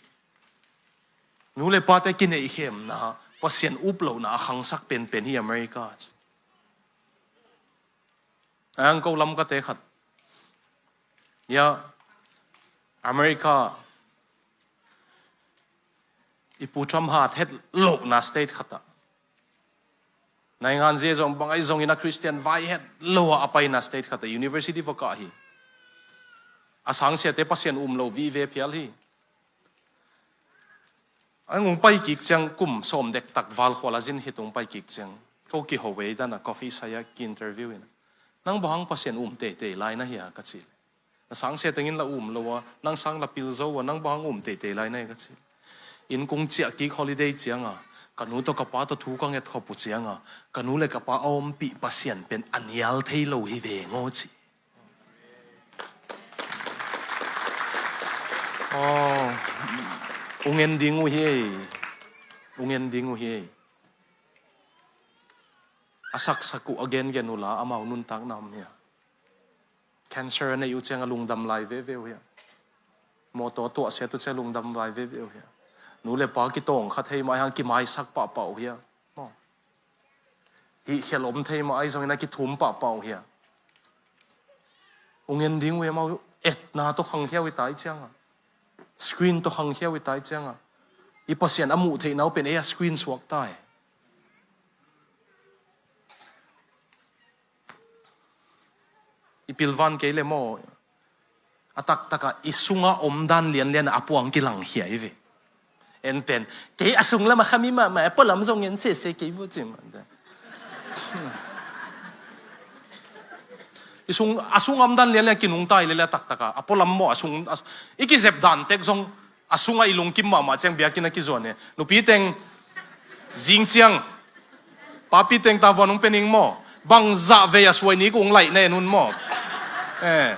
Nu le pate kineihkhemna, Pasian uplohna a khangsak penpen hi America ci. Ang ko Lamkate khat ia America i Pu Trump hat het lohna state khat ah, naingan zia zong bangai zongin a Christian vai het lo a a paina state khat ah university va kah hi. A sangsiate Pasian um lo vive phial hi. Ang ung pai kik ciang kum sawm dektak val khual a zin khit ung pai kik ciang ko kiho ve dan a coffee sai a ki interview in, "Nang bang hang Pasian um teitei lai na hia?" ka ci. "Na sangsia tengin la um lo a, nang sang la pil zo a, nang bang hang um teitei lai na hia?" ka ci. Inn kung ciah kik holiday cianga ka nu tawh ka pa tawh thu ka ngetkhop uh cianga, ka nu le ka pa a ompih Pasian pen a nial thei lo hi veng aw ci. Aw, ung en ding uh hi ei. Ung en ding uh hi ei. A saksak uh a gengen uh la amau nuntakna om hia? Cancer a nei uh cianga lungdam lai veve uh hia? Mawtaw tuahsiat uh cianga lungdam lai veve uh hia? Nu le pa kitawng kha thei mah hang kimaisak pahpah uh hia? Maw? Hih khial om thei mah ahi zongin a kithum pahpah uh hia? Ung en ding uh hia? Mau etna tawh khangkhia uh i tai cianga, screen tawh khangkhia uh i tai cianga, i Pasian a muh theihna uh pen ei a screen suak tai. I pilvan kei le maw, a taktakah i sunga omdan lianlian a puang kilangkhia hi ve. Enten kei a sunglam a khami mahmah a pualam zong en sese kei vo cim. I sung a sung omdan lianlian kinungtai lele a taktakah a pualam maw a sung a, i kizep dan tek zong a sungah i lungkim mahmah ciang biakinn a kizuan e. Nupi teng zing ciang papi teng tavuan hong pening maw? Bangzah vei a suai nik hong laih na en hun maw? Eh.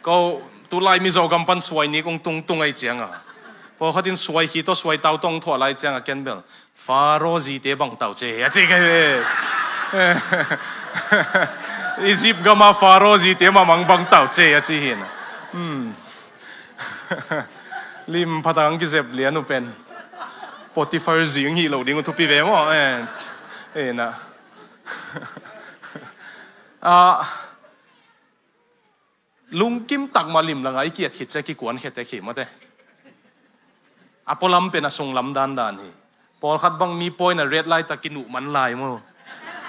Ko tulai Mizo gam pan suai nik hong tungtung ahi cianga, pawlkhatin suai khi tawh suai tau tawh hong thuah lai cianga ken bel Faro zite bang tau ce a ci kai ve. Egypt gama Faro zite mamang bang tau ce a ci hin. Hmm. Lim phatang kizep lian uh pen Potiphar zing hi lo ding uh thupi ve maw? Eh, eh na. Ah, lungkim takmah lim langa i kiat khit cia kikuan khete khi mate. A pualam pen a sunglam dandan hi. Pawlkhat bang mi pawina red light a kinuh man lai maw?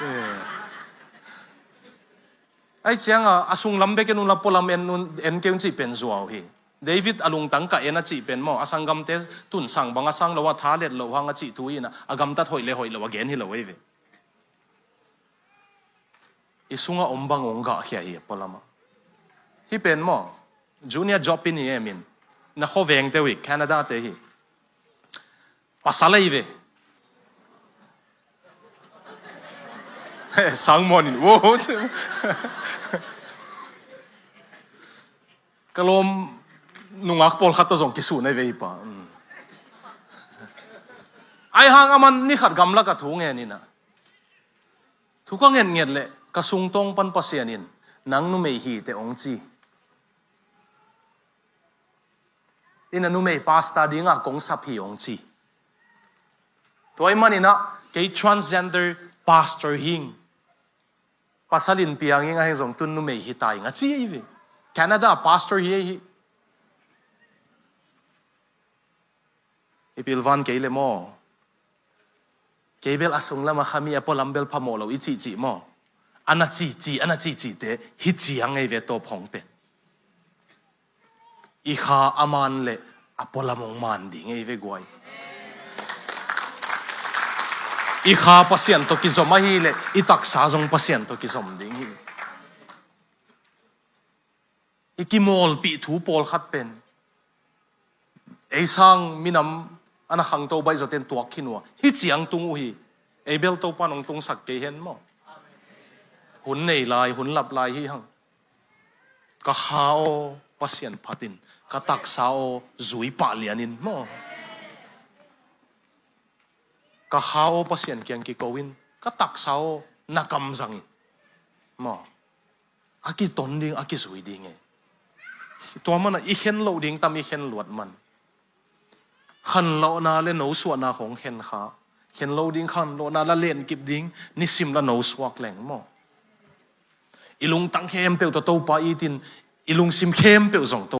Eh. Ai cianga a sunglam bek en unla pualam en, en kei un cih pen zuau hi. David a lungtang ka en a cih pen maw, a sanggamte tunsang bang a sang lo a tha let loh hang a cih thu hi na, a gamtat hoih le hoih lo a gen hi lo ei ve. I sunga om bang hong gahkhia hi a pualamah. Hih pen maw, Junior Job in hi emin, na khuavengte uh hi, Canada te hi. Pasal ahi ve. Sangmuan in wo. Ka lawm nungak pawlkhat tawh zong kisun ahi ve hi pa. Ai hang aman ni khat gamlak a thu ngen ina, thu ka ngetnget leh ka sungtawng pan Pasian in nang numei hi teh hong ci. Ina numei pastor dinga kong sap hi hong ci. Tua ih maninah kei transgender pastor hing. Pasal in piang hing a heng zong tun numei hi ta hing a ci ahi ve. Canada pastor hi ahi. I pilvan kei le maw? Kei bel a sunglam a khami a pualam bel phamawh lo i cihcih maw? A na cihcih, a na cihcihte hi ciang ngei ve tawp hong pen. I kha a man le a pualam hong man ding ngei ve guai. I kha Pasian tawh kizom ahi le i taksa zong Pasian tawh kizom ding hi. I kimawlpih thu pawlkhat pen ei sang minam a na khangto baih zawten tuak khin uh a hi ciang tung uh hi. Ei bel Topa nong tungsak kei hen maw? Hun nei lai, hun lap lai hi hang. Ka kha aw Pasian phatin, ka taksa aw zui pah lianin maw? Ka kha aw Pasian kiang kiko in, ka taksa aw na kam zangin maw? A kiton ding, a kizui ding e. Tua mana i khen loh ding tam i khen luat man. Khanlawhna le nosuahna khong khen kha. Khen lo ding khanlawhna la lenkip ding nisim la nosuak leng maw? I lungtang khempeuh tawh Topa itin i lungsim khempeuh zong